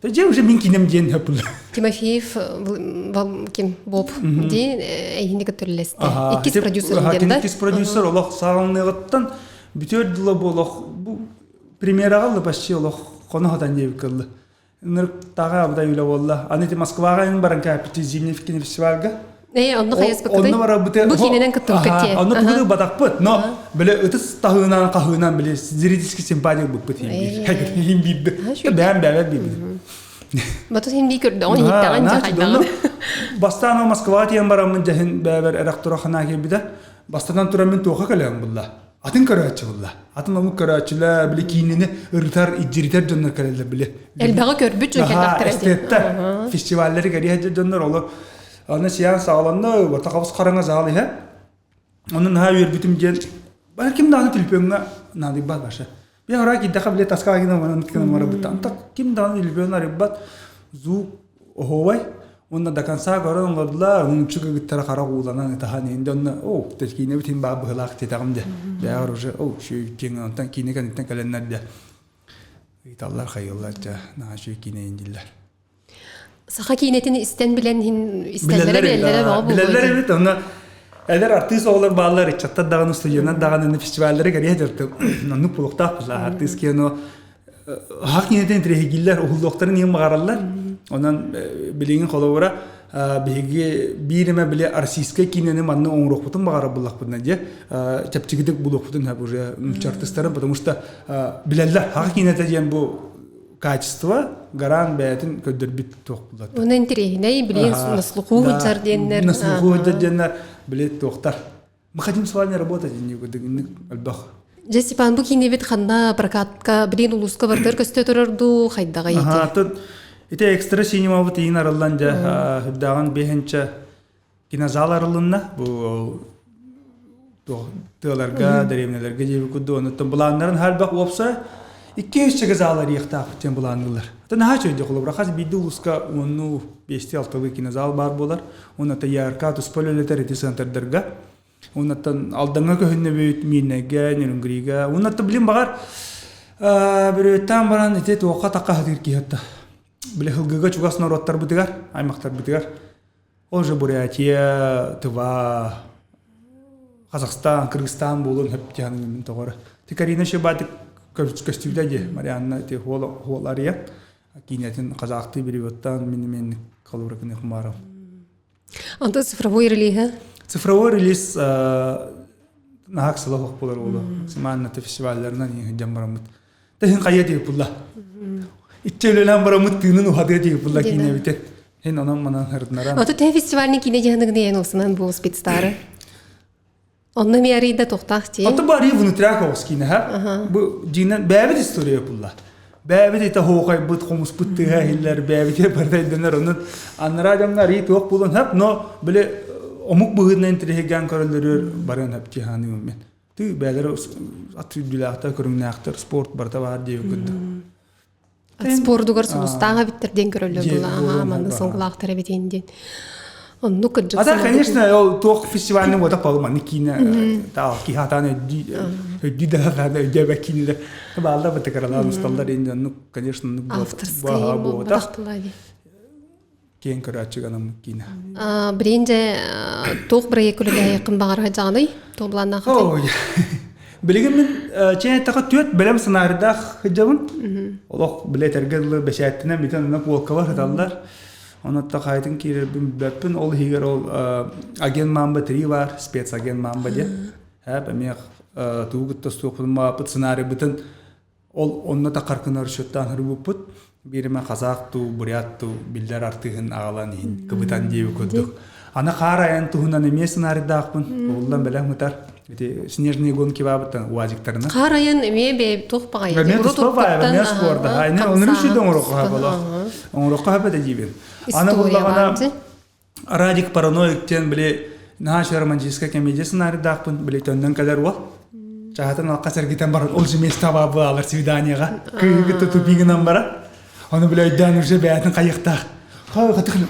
Дьэ уже мин кинем диэн хөппүллэр. Тимофеев ким Боб диэн эйини көтүрүлэсте. Иккис продюсер диэн да? Иккис продюсер олох саҕаланыаҕыттан бүтүөр дылы бу олох бу премьераҕа ылла почти олох хоно хатан диэбит кыллы. Ынырыктааҕы абыдай үлэ буолла. Аны ити Москваҕа ин баран кээппити Зимний кинофестивальга. Ээ, онно хайаспыккытай? Онно барабыты. Бу киинэнэн кыттыбыккыт тиэ. Онно тугу батахпыт, но бile ытыс таһыынан хаһыынан бile зрительский симпатия буппут иһин биирди. Бэйэм бэйэбэр биирбит. Батыс хин бии көрдөҕүн иһиттэҕин дьэ хайдаҕын. Бастаан Москваҕа тиийэн бараммын дьэһин бэйэбэр эрэх тура ханаа киирбитэ. Бастатан туран мин туохха кэлэм булла. Атын көрөөччү булла. Атын омук көрөөччүлэр били киинини ырытар, идьиритэр дьоннор кэлэллэр били. Элбэҕи көрбүт дьон кэллэхтэрэ. Эстеттэр, фестиваллары кэриһэ дьоннор олор Аны сеанс саҕаланна, барыта хабыс хараҥа зал иһэ. Онно наһаа үөрбүтүм диэн, бары ким даҕаны түлпүөҥҥэ наадыйбат баша. Мен араа киирдэххэ бile таска гынан баран гынан барабыт. Антах ким даҕаны түлпүөн арыйбат. Звук оһуобай. Уонна до конца көрөн олордулар, мунчук ыгыттара харах ууланан ытаһан иһинде онно оо киинэ битин баа быһылаах диэтэҕим дэ. Бэҕэр уже оо үчүгэй онтон киинэ кэнниттэн кэлэннэр дэ. Ыйыталлар хайыллар дьэ наһаа үчүгэй киинэ дииллэр. Саха киинэтин истэн билэн иһин истэллэрэ билэллэрэ бөҕө буолуо. Билэллэр эбит онно эдэр артыыс оҕолор бааллар ыччаттар даҕаны студеннар даҕаны фестиваллары кэрийэ дьартым оннук булуктаах була артыыс кино хах киинэтин интириэһигииллэр уһуллуохтарын иһин баҕараллар онон билигин холобура биһиги биир эмэ били российскай киинэни манна оҥоруохпутун баҕарар буллахпытына дьэ чэпчэкитик булуохпутун сөп уже нуучча артыыстарын потому что билэллэр хах киинэтэ диэн бу качество гарант бэйэтин көрдөрбүт туох булар. Уна интэриэһинэй, билигин на слуху сылдьар диэннэр. На слуху сылдьар диэннэр били туохтар. Мы хотим с вами работать, инник элбэх. Дьэ, Степан, бу киинэбит ханна прокатка билигин улууска бардыр көстө турар дуу, хайдаҕа ити? Тут ити экстра синемабыт иин арыллан дьэ, үрдээҕин биэһинчэ кинозал арылынна. Бу тыаларга, дэриэбинэлэргэ диэби курдук. Онуттан былааннарын харбах уопса 200 зал арыйыахтаахпыт диэн былаанныыллар. Ата наһаа үчүгэй холобура хас биирдии улууска уонну биэсти алталыы кинозал баар буолар. Уонна ТЯРК туспа үлэлэтэр ити центрдарга. Уоннаттан Алдаҥҥа көһүннэбит, Миирнэйгэ, Нерюнгрига. Уоннаттан билин баҕар бүрүөттаан баран ити туохха тахха сатыыр киһи атта. Били хылгыга чугас норуоттарбытыгар, аймахтарбытыгар Ол же Бурятия, Тыва, Казахстан, Кыргызстан буолуон сөп диэн тоҕоро. Ти Карина Шебатик көстүүтэ дии Марианна ти хуол арыйан киинэтин казахтыы переводтаан мин мен холобура кыны Онтон цифровой релиһа? Цифровой релиз наһаа сыла суох буолар буолуо. Максимально фестивалларынан иһин бараммыт. Тэһин хайа диэбит булла. Иччэ үлэлээн бараммыт тыынын уһатыа диэбит булла киинэбитин. Хин онон манан хырдынаран. Ото төһө фестивальный киинэ дьаһаныгын эн олсунан бу спецстары? Онно ми арыйда тохтаах ти. Ото бу арый внутряк оҕус киинэ ха. Бу дьиҥнэн бэйэбит история булла. Бэйэбит ите хоохайбыт, хомуспут тыаһа иһиллэр, бэйэбит барыта өйдөнөр. Онон анараа дьоҥҥо арый туох буолуон хөп, но били омук быһыытынан интириэһиргээн көрөллөрүөр барыан хөп дии саныыбын мен. Тыы бэйэлэрэ ат сүүрдүүлээхтэр, көрүҥнээхтэр, спорт барыта баар диэбит курдук. Ат спордугар сулустаах эбиттэр диэн көрөллөр була. Аха, манна сылгылаахтар эбитин диэн. Оннук кырдьык. А так, конечно, ол туох фестивальный уота палы манны киинэ таал киһи атаан өйдүү өйдүү да хаана өйдөөбөт киинэлэр бааллар бытыкаралаан усталлар инде оннук конечно оннук Авторскай буотах киэҥ көрөөччүгэ анаммыт киинэ. Билигин туох бырайыак үлэлэһиэххин баҕарар дьаҕаный? Туох былааннааххытый? Билигин мин чээн эттэххэ түөрт бэлэм сценарийдаах сылдьабын. Олох бile этэргэ дылы бэчээттэнэн бүтэн онно полкалар сыталлар. Онон хаайтын киирэрбин билбэппин. Ол иһигэр ол агент Мамба 3 баар, спецагент Мамба диэн. Хэп эмиэ тугу кытта суохпун мааппыт сценарийбытын Ол онно таххаркына расчеттаан ырыбыппыт. Бииримэ казах туу, бурят туу биллэр артыыһын аҕалан иһин кыбытан диэби курдук. Аны хаар айан туһунан эмиэ сценарийдаахпын. Уоллан бэлэм ытар. Ити снежные гонки баабыттан уазиктарына. Хаар айан эмиэ бэйэ туох баҕайы. Эмиэ туспа баайы, эмиэ спорда. Айны онун үшүйді оҥороххо хабала. Оҥороххо хабата диибин. Аны буллаҕына Радик параноик диэн били наһаа романтическая комедия сценарийдаахпын били төннөн кэлэр уол чаһатын алқа сэргитэн баран ол же место баалар свиданиеға кыыһы кытта тупигынан баран ону били өйдөөн уже бэйэтин хайыктаах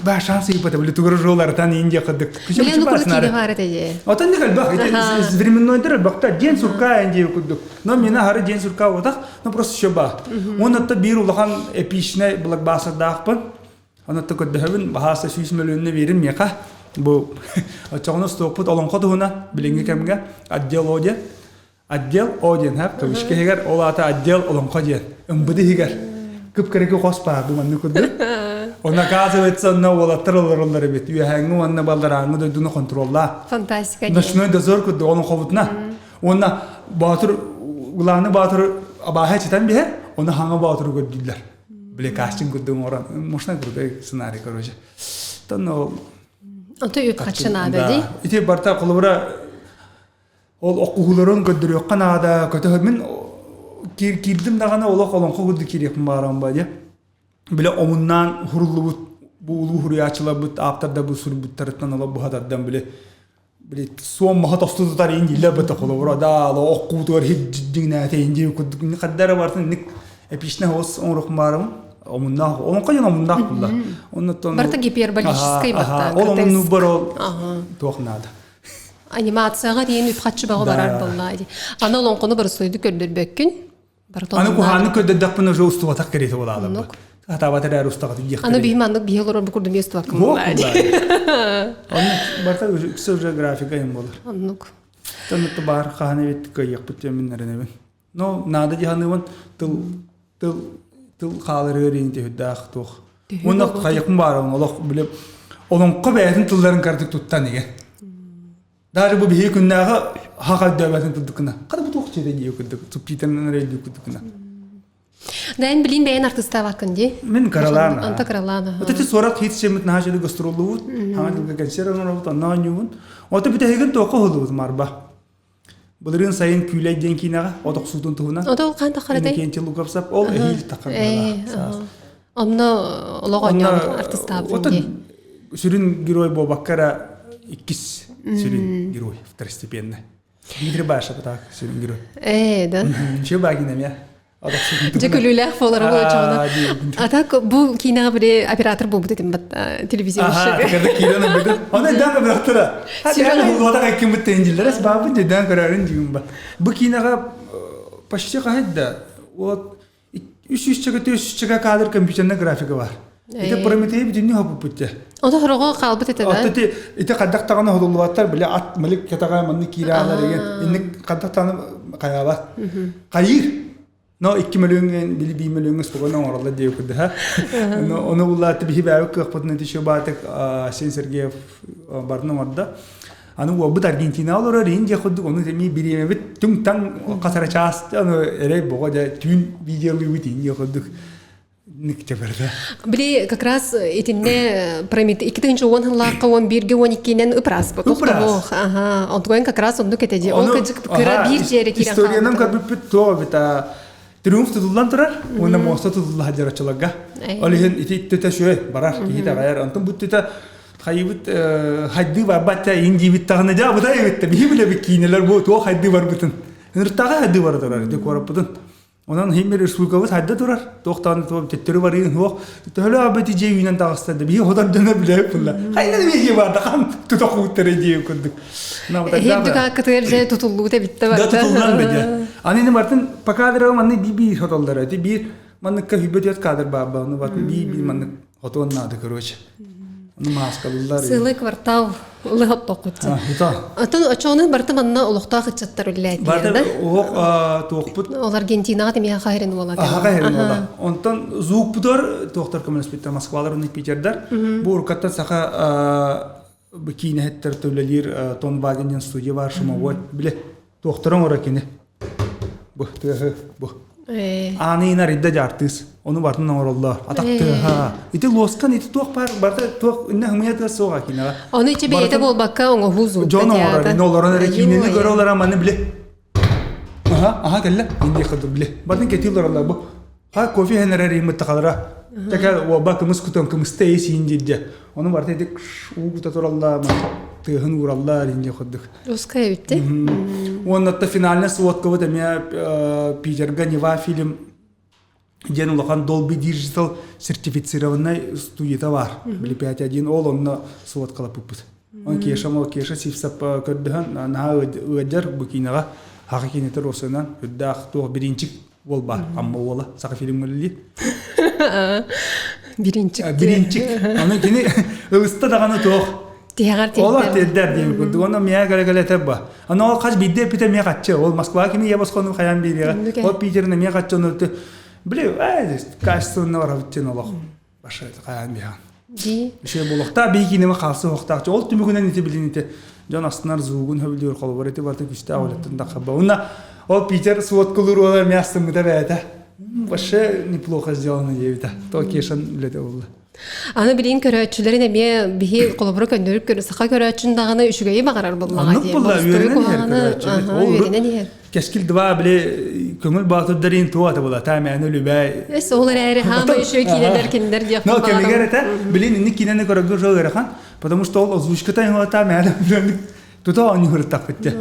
ба шанс ыйбата били тугура жолартан индия кырдык Билен укуру киинэ баар этэ Отон не элбэх временной элбэхтэ день сурка индия курдук но мина хары день сурка отах но просто еще ба он отто биир улахан эпичный блокбастердаахпын Онон көрдөһөбүн, баһааса 100 мөлүйүөннэ биэрин миэхэ. Бу оччоҕуна устуохпут олоҥхо туһуна билиҥҥи кэмҥэ отдел О диэн. Отдел О диэн һэ, кавычка иһигэр, ол аата отдел олоҥхо диэн. Ымбыды иһигэр. Кып-кыракый хос баар бу маннык курдук. Онно оказывается, онно уолаттар олороллор эбит. Үөһээҥҥи уонна балларааҥҥы дойдуну контроллаа. Фантастика. Ночной дозор курдук олоҥхобутуна. Уонна Боотур, главный Боотур абааһы читан биһэр, оны хаҥа Боотуру көрдүүллэр. Бile кастинг курдук оҥорон, можно крутой сценарий, короче. Тон ол Ото үп хаччы наада дии. Ити барта холобура ол оккуһуларын көрдөрүөххэ наада, көтөһө мин киирдим даҕаны олох олоҥхо курдук киириэхпин баарам ба дии. Биле омуннаан хуруллубут бу улуу хуруйааччыларбыт ааптардарбыт суруйбуттарыттан олох буһатардан биле били суон маһа тосту тутар иин дииллэр быта холобура да оккуутугар хиддиҥнээтэ иин дии курдук хаддара бартын инник эпичнэ хос оҥоруох баарым омуннаах олоҥхо дьон омуннаах булла оннуттан барыта гиперболическай батта ол омунну бар ол туох наада анимацияҕа диэн үп хаччы баҕа барар буолла аны олоҥхону барысойду көрдөрбөккүн Аны куһааны көрдөрдөхпүнэ уже устубатах кэриэтэ буолаалар. Хатаабат эрээр устаҕат диэхтэрэ. Аны биһи маннык биһи олорор бу курдук устубаккын буолаа дии. Оннук барта үксэ уже графика им болар. Оннук. Тоннук баар хаһан эбит кыайыахпыт диэн мин эрэнэбин. Но надо дьаһаныыбын тыл тыл тыл хааларыгар иин түһүрдээх туох. Уонна хайыахпын баарабын олох биле олоҥхо бэйэтин тылларын кардык туттан игэ. Даже бу биһиги күннээҕи хах өйдөөбөтүн курдуккуна. Хата бу туох дьиэтэ дии курдук субтитрынан эрэ өйдүү курдуккуна. Дээн билин бэйэн артыстаабаккын дии. Мин кыралаан. Анта кыралаан. Вот эти 40 хит семмит наһаа дьылы гастроллубут. Хаҥа дьылга концерт оҥоробут, онно оонньуубун. Ото бүтэһигин туохха уһуллубут марба. Былырыын сайын Күүлэй диэн киинэҕэ от охсуутун туһунан. Ото ол хаан таххаратай? Иннокентий Луковцев ол эһиил таххар Онно олох оонньообут артыстаабытын дии. Сүрүн герой буолбакка эрэ иккис сүрүн герой второстепенный. Дмитрий Башев так сүрүн герой. Ээ, да. Ничего багин эмиэ. Дьэ күлүүлээх буолара буолчоҕуна. А так бу киинэҕэ бири оператор буолбут этим бат телевизионщик. Киирэн ылбытым. Оны дээн көрөктөрө. Дээн улуотак эккиммит тенжилерес баабын дээн көрөрүн дьигим ба. Бу киинэҕэ почти хаһыт да вот үс үсчэгэ түс үсчэгэ кадр компьютерная графика бар. Ити Прометей бүтүннүү хоппуппут дьэ. Ото хороҕо хаалбыт этэ да? Ити ити хайдах даҕаны хотуллубаттар бile ат малик кэтаҕа маннык киирээлэр деген инник хайдах даҕаны хайаабат. Хайыыр. Но 2 мөлүөҥҥэ били 1 мөлүөҥҥэ суган оҥороллор диэ курдук. Ону ону буллааты биһи бээбит кыахпытын ити шыбаатык Арсен Сергеев барын оҥордо. Аны уолбут Аргентина олорор Индия курдук ону эмиэ бириэмэбит түҥ-таҥ хасара чаас ону эрэй боҕо дьэ түүн видеолыыбыт Индия курдук. Никте барда. Били как раз итинне промит 2010 сыллаахха 11-ге 12-нэн ыпраспыт. Ыпрас. Ага, онтуган как раз оннук этэ дии. Ол кыжык кыра биир жери киирэн Историянан көрбүппүт туох эбит триумф тутуллан турар уонна муоста тутулла сылдьар оччолорго. Ол иһин ити иттэтэ шүө барар киһи таҕайар. Онтон бүттүтэ хайыбыт хайдыы барбат ин диибит таҕына дьа быта эбит биһи билэбит киинэлэр бу туох хайдыы барбытын. Ыныртаҕа хайдыы бара турар ити куораппытын. Онон химмер республикабыт хайда турар, туохтаан төттөрү барыын суох. Төһөлөөх абыти дьиэ үүнэн таҕыста да биһи хотор дьоно билээбит буолла. Хайна да биһи барда хан тута кууттара дии курдук. Эһиэм дүкааккытыгар дьэ тутуллубут эбитте барда. Да тутуллан бэдэ. Аны ини бартын по кадрам манны би-би хотоллар. Ити биир манныкка хүббөтүөт кадр баар ба, ону батын би-би маннык хотуон наада короче. Ону мааскалылар. Сылы квартал ылы хоттоққутса. Атын очоонун барты манна олохтоох ыччаттар үллээтилэр Барта оһох туохпут. Ол Аргентинаҕа тимиэхэ хаһырын уола. Аха хаһырын уола. Онтон звукпутор туохтар көмөлөспүттэр Москвалар уонна Питердар. Бу уруккаттан саха киинэһиттэр төлөлиир Тон Ваген диэн студия бар шумовой. Биле туохтарын оро кини. Бу тыаһы бу. Ааны арыйда дьаартыыс. Ону бартын оҥороллор. Атах тыаһа. Ити луоскан ити туох бар барта туох инне хымыйа тыас суоҕа киниэхэ. Ону ичи бэйэтэ буолбакка оҥоһуу зуутта Дьон оҥорор, инне олорон эрэ киинэни көрө олорон маны биле. Аха, аха кэллэ. Инди хадыр биле. Бартын кетил олороллор бу. Ха кофе иһэн эрэр ииммыттахалара. Тэкэ уоба кымыс кутан кымыста ис иин диирдэ. Ону барта ити уу кута тураллар, тыаһын уураллар инди курдук. Русская бүттэ. Уонна финальный сводкабыт эмиэ Питерга Нева фильм диэн улахан Dolby Digital сертифицированный студията бар. Били 5.1 ол онно сводкалаппыппыт. Он Кеша мол Кеша Сивсап көрдөһөн наһаа ыадьар бу киинэҕэ хаха киинэтэ Росынан үрдээх туох биринчик уол бар Амма уола саха фильмҥа үлэлиир. Биринчик. Биринчик. Аны кини ылыста даҕаны туох Тиһэҕэр Олор тиэрдэр диэн курдук. Онно миэхэ кэлэ-кэлэ этэр ба. Аны ол хас биирдэ эппитэ миэхэ хаччы. Ол Москваҕа кими ийэ босхону хайаан биэриэҕэ. Ол Питерин эмиэ хаччы ону били качественно барабыт диэн олох. Баша хайаан биһаан. Дии. Үчүгэй буолуохтаах бии киинэми хаалсы уохтаах. Ол түмүгүнэн ити билин ити дьон астынар звугун хөбүлүүр холобур ити барыта күстээх үлэттэн таххаба. Уонна ол Питер сводкалыыр уола эмиэ астыммыта бэйэтэ. Вообще неплохо сделано диэбитэ. То Кешан үлэтэ буолла. Аны билигин көрөөччүлэрин эмиэ биһи холобура көннөрүк көрө саха көрөөччүн даҕаны үчүгэйи баҕарар буоллаҕа Оннук дии. буолла Боростуой үөрэнэн иһэр куһаҕаны көрөөччүбүт. аха Ол урут үөрэнэн иһэр. Кэскил два били көҥүл баатырдарын туох ата була таамээн үлүбэ Эс ол эрээри хаама үчүгэй киинэлэр кинилэр диэхпин Но кэмигэр баҕарабын. этэ билин инник киинэни көрөргө жол ыарахан, потому что ол озвучката таамээн тута оонньууртахпыт те.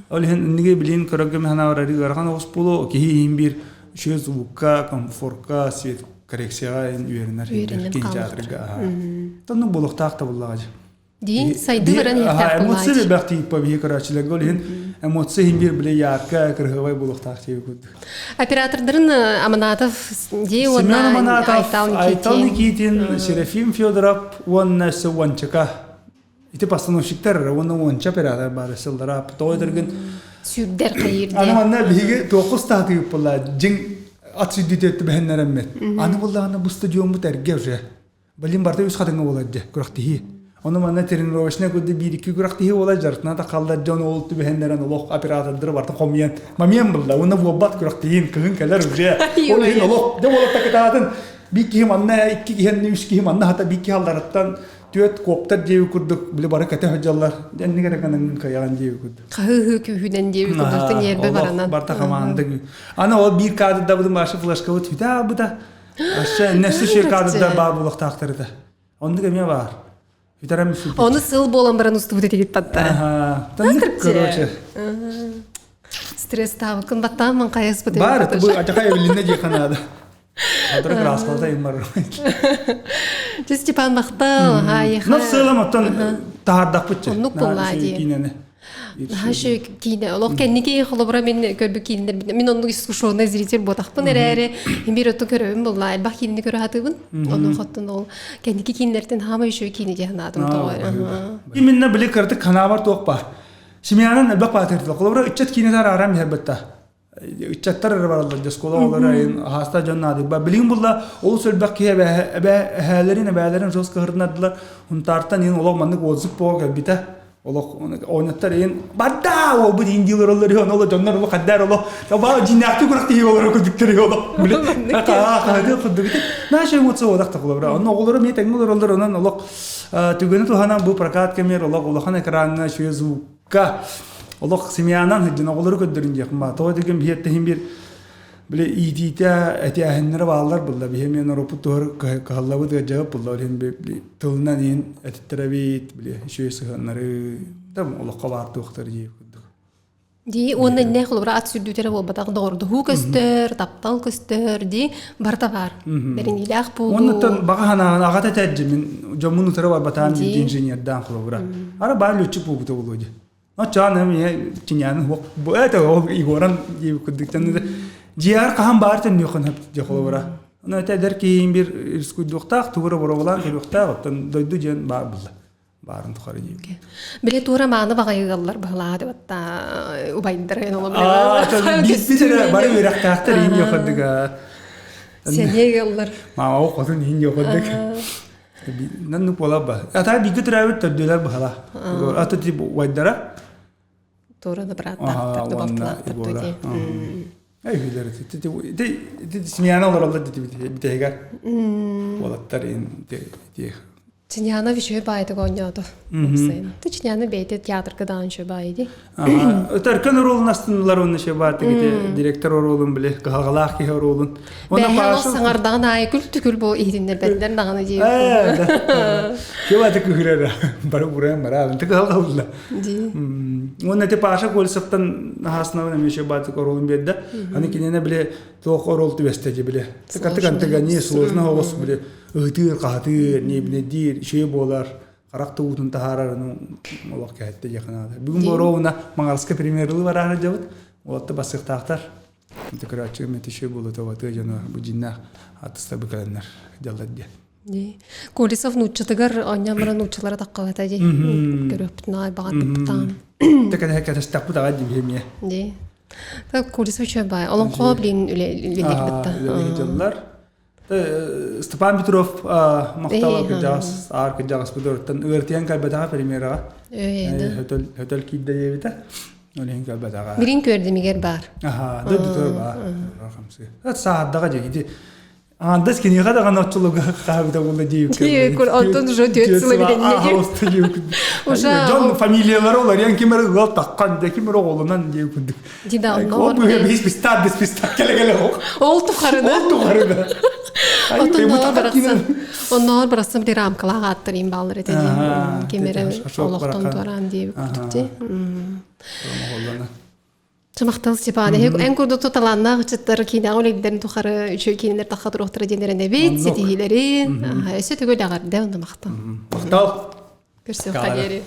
Ол иһин инниги билин көрөргө механа ыарахан оҕус буолуо киһи иһин биир үчүгэй звукка, комфортка, свет коррекцияҕа үөрэнэр Үөрэнэн кинотеатрга. Тоннук буолуохтаах да буллаҕа Диин сайды баран иһэртээх Эмоция буоллаҕа элбэх тииппа биһи көрөөччүлэргэ ол иһин эмоция иһин биир биле ярко, кырыһыбай буолуохтаах диэби курдук. Оператордарын Аманатов дии Семен уонна Аманатов, Айтал Айтал Никитин. Никитин, Серафим Федоров уонна өссө уончака Ити постановщиктар уонна уонча оператор баар сыллара тоҕо өтөргүн Сүүрдэр хайыыр Аны диэн. манна биһиги туохха устаатыгыт буолла дьиҥ ат сүүрдүүтэ түбэһиннэрэммит. Аны буоллаҕына бу стадиоммут эргэ уже. Блин барыта үс хатыҥа буолар дьэ күрэхтэһии. Ону манна тренировочнай курдук биир-икки күрэхтэһии буолар дьарытына да халлар дьон ол түбэһиннэрэн олох оператордары барыта хомуйан мамиан булла уонна буолбат күрэхтэһиин кыһын кэлэр уже. Ол иһин олох дьэ буолар такытаатын биир киһи манна икки киһи үс киһи манна хата биир киһи аллараттан түөрт коптар диэби курдук били бары кэтэ сылдьаллар инник эрэ гынан кыайаҕын диэби курдук Хаһыы күүһүнэн диэби курдук ньиэрбэ баранан. Барта хамаанда аны ол биир кадрдабытын башы флешкабыт сүтэ аабыта Өссө нөссө шир кадрдар баар буолуохтаахтар этэ. Оннук эмиэ баар. Бүтэрем сүппүт. Ону сыл буолан баран устубут этигит батта. Аха. Таннык короче. Стресс таабыккын баттаан ман хайаспыт. Бар, бу атака эвелинне дии ханаада. Адры краскалата иммар. Дьэ Степан махтал, хайыха. Ну, сылам оттон таһардахпыт. Оннук буоллаа дии. Киинэни. Хашы киинэ. Олох кэнники холобура мин көрбүт киинэлэр мин оннук искушенный зритель буотахпын эрээри биир оту көрөбүн буоллаа. Элбэх киинэни көрө сатыыбын. Онон хоттун ол кэнники киинэлэртэн хаама үчүгэй киинэ диэн санаатым тоҕо. Именно били кырдык ханаабар туох баар. Семьянан элбэх баатырдылар. Холобура ыччат киинэтэ арааран иһэр бытта. Ыччаттар эрэ бараллар дьэ оскуола оҕолоро айын аһааста дьон наадыйба. Билигин булла олус элбэх киһи эбээ эбээ эһээлэрин эбээлэрин жестко кыһырынардылар. Хунтаартан иһин олох маннык отзыв буола кэлбитэ. Олох оонньоттор иин барда уолбут иин диил олороллор иһи ону дьоннор олох хаддар олох табаа дьиҥнээхтик курах тиһи олоро курдуктар иһи олох хаһыты курдук наша эмоция одах тахылабра онно оҕолоро эмиэ тэҥҥэ олороллор онон олох түгэни туһанан бу прокат кэмигэр олох улахан экраҥҥа үчүгэй звукка олох семьянан сылдьан оҕолору көрдөрүн диэххин баа тоҕо диэн биһиэттэ иһин биир били иитиитэ этээһиннэрэ бааллар булла биһи эмиэ норуоппут туһар кыһаллабыт ыалдьабыт булла ол иһин тылынан иһин этиттэрэбит били үчүгэй сыһыаннары там олоххо баар туохтар дии курдук Дии уонна иннэ холобура ат сүрдүүтэрэ буолбатах доҕордоһуу көстөр, таптал көстөр дии барыта баар. Бэриниилээх буолуу. Оннуттан баҕа санаан аҕата этэрдьи мин дьоммун утары барбатаан биирдии инженердаан холобура. Ара баар лүччүк буолбута буолуо дии. Оччоон эмиэ чиньааны хуох бу это ол Егоран дии курдуктан дьиэр хаһан баар төннүөххүн хөп дии холобура. Ону это эдэр киһиин бир рискуйдуохтаах тугура боруобалаан көрүөхтээх оттон дойду диэн баар булла. Баарын тухары дии. Били туора мааны баҕайы ыаллар быһылаа деп атта убайдара эн олом Биир эрэ бары үөрэхтээхтэр иин диэхэрдига. Сэниэ ыаллар. Маама хотун иин диэхэрдик. Наннык буолар Ата бииргэ төрөөбүт төрдүөлэр быһала. Ата тип убайдара. Туора да бырааттаахтар да балтылаахтар дии. Эй хүлэр ити смена олороллор бүтэһигэр. Уолаттар ин Чиняна үчүгэй баайдык оонньоото. Ты Чиняна бэйэтэ театрга даҕаны үчүгэй баайы дии. Өтөркөн оруолун астыннылар уонна үчүгэй баайдык ити директор оруолун били кыһалҕалаах киһи оруолун. Уонна Паша саҥардаҕын аайы күл-түкүл бу иһитиннэрбэтилэр даҕаны дии. Ким аты күһүрэрэ бары урайан бараабын кыһалҕалла. Дии. Уонна ити Паша Кольцевтан наһаасынабын эмиэ үчүгэй баайдык оруолун биэрдэ. Аны кинини били туох оруол түбэстэ дии били. Тыка-тыка не сложно оҕус били ыһытыыр-хаһытыыр, ньиэбинэйдиир, үчүгэй буолар, харах да уутун таһаарар, ну, олох кэһэттэ диэххэ наада. Бүгүн боруобуна Маҥараска премьералыы бараары дьабыт, уолатта бассыахтаахтар. Ити көрөөччү эмиэ үчүгэй буолуо табатыа дьоно бу дьиннээх артыстар бу кэлэннэр дьаллар диэн. Дии. Колесов нууччатыгар оонньоон баран нууччалара таххалата дии. Көрүөхпүтүн аҕай баҕардыппытаан. Тэкэтэһэ кэтэстэхпит аҕай дии эмиэ. Дии. Так Колесов үчүгэй баай. Олоҥхо билин үлэлиир бытта. Үлэлиир дьаллар. Степан Петров махтал кырдьаҕас аар кырдьаҕас быдырыттан ыартыйан кэлбэтэҕэ премьераҕа. Хөтөл киирдэ диэбитэ. Ол иһин кэлбэтэҕэ. Бирин көрдүмигэр баар. Аха, дойдутугар баар. Хамсыы. Саардаҕа дьэ ити Андас киниэхэ даҕаны оччолорго хаһабыта буолла диэбиккэ. Онтон уже түөрт сыл эбитэннэ Уже дьон фамилиялары оларыйан ким эрэ ыал таххан дьэ ким эрэ оҕолонон диэ курдук. Дина Ол быһа бистар бистар кэлэ-кэлэ Ол тухарына. Ол тухарына. Онноор барахсан онноор барахсан били рамкалаах ааттар им бааллар этэ дии. Ким эрэ олохтон туораан диэбит курдук дии. Махтал Степан, эн курдук талааннаах ыччаттар киинэҕэ үлэлэрин тухары үчүгэй киинэлэр тахха туруохтара диэн эрэнэбит, ситиһиилэрин. Өссө төгүл эҕэрдэ, онно махтал. Махтал. Көрсүөххэ диэри.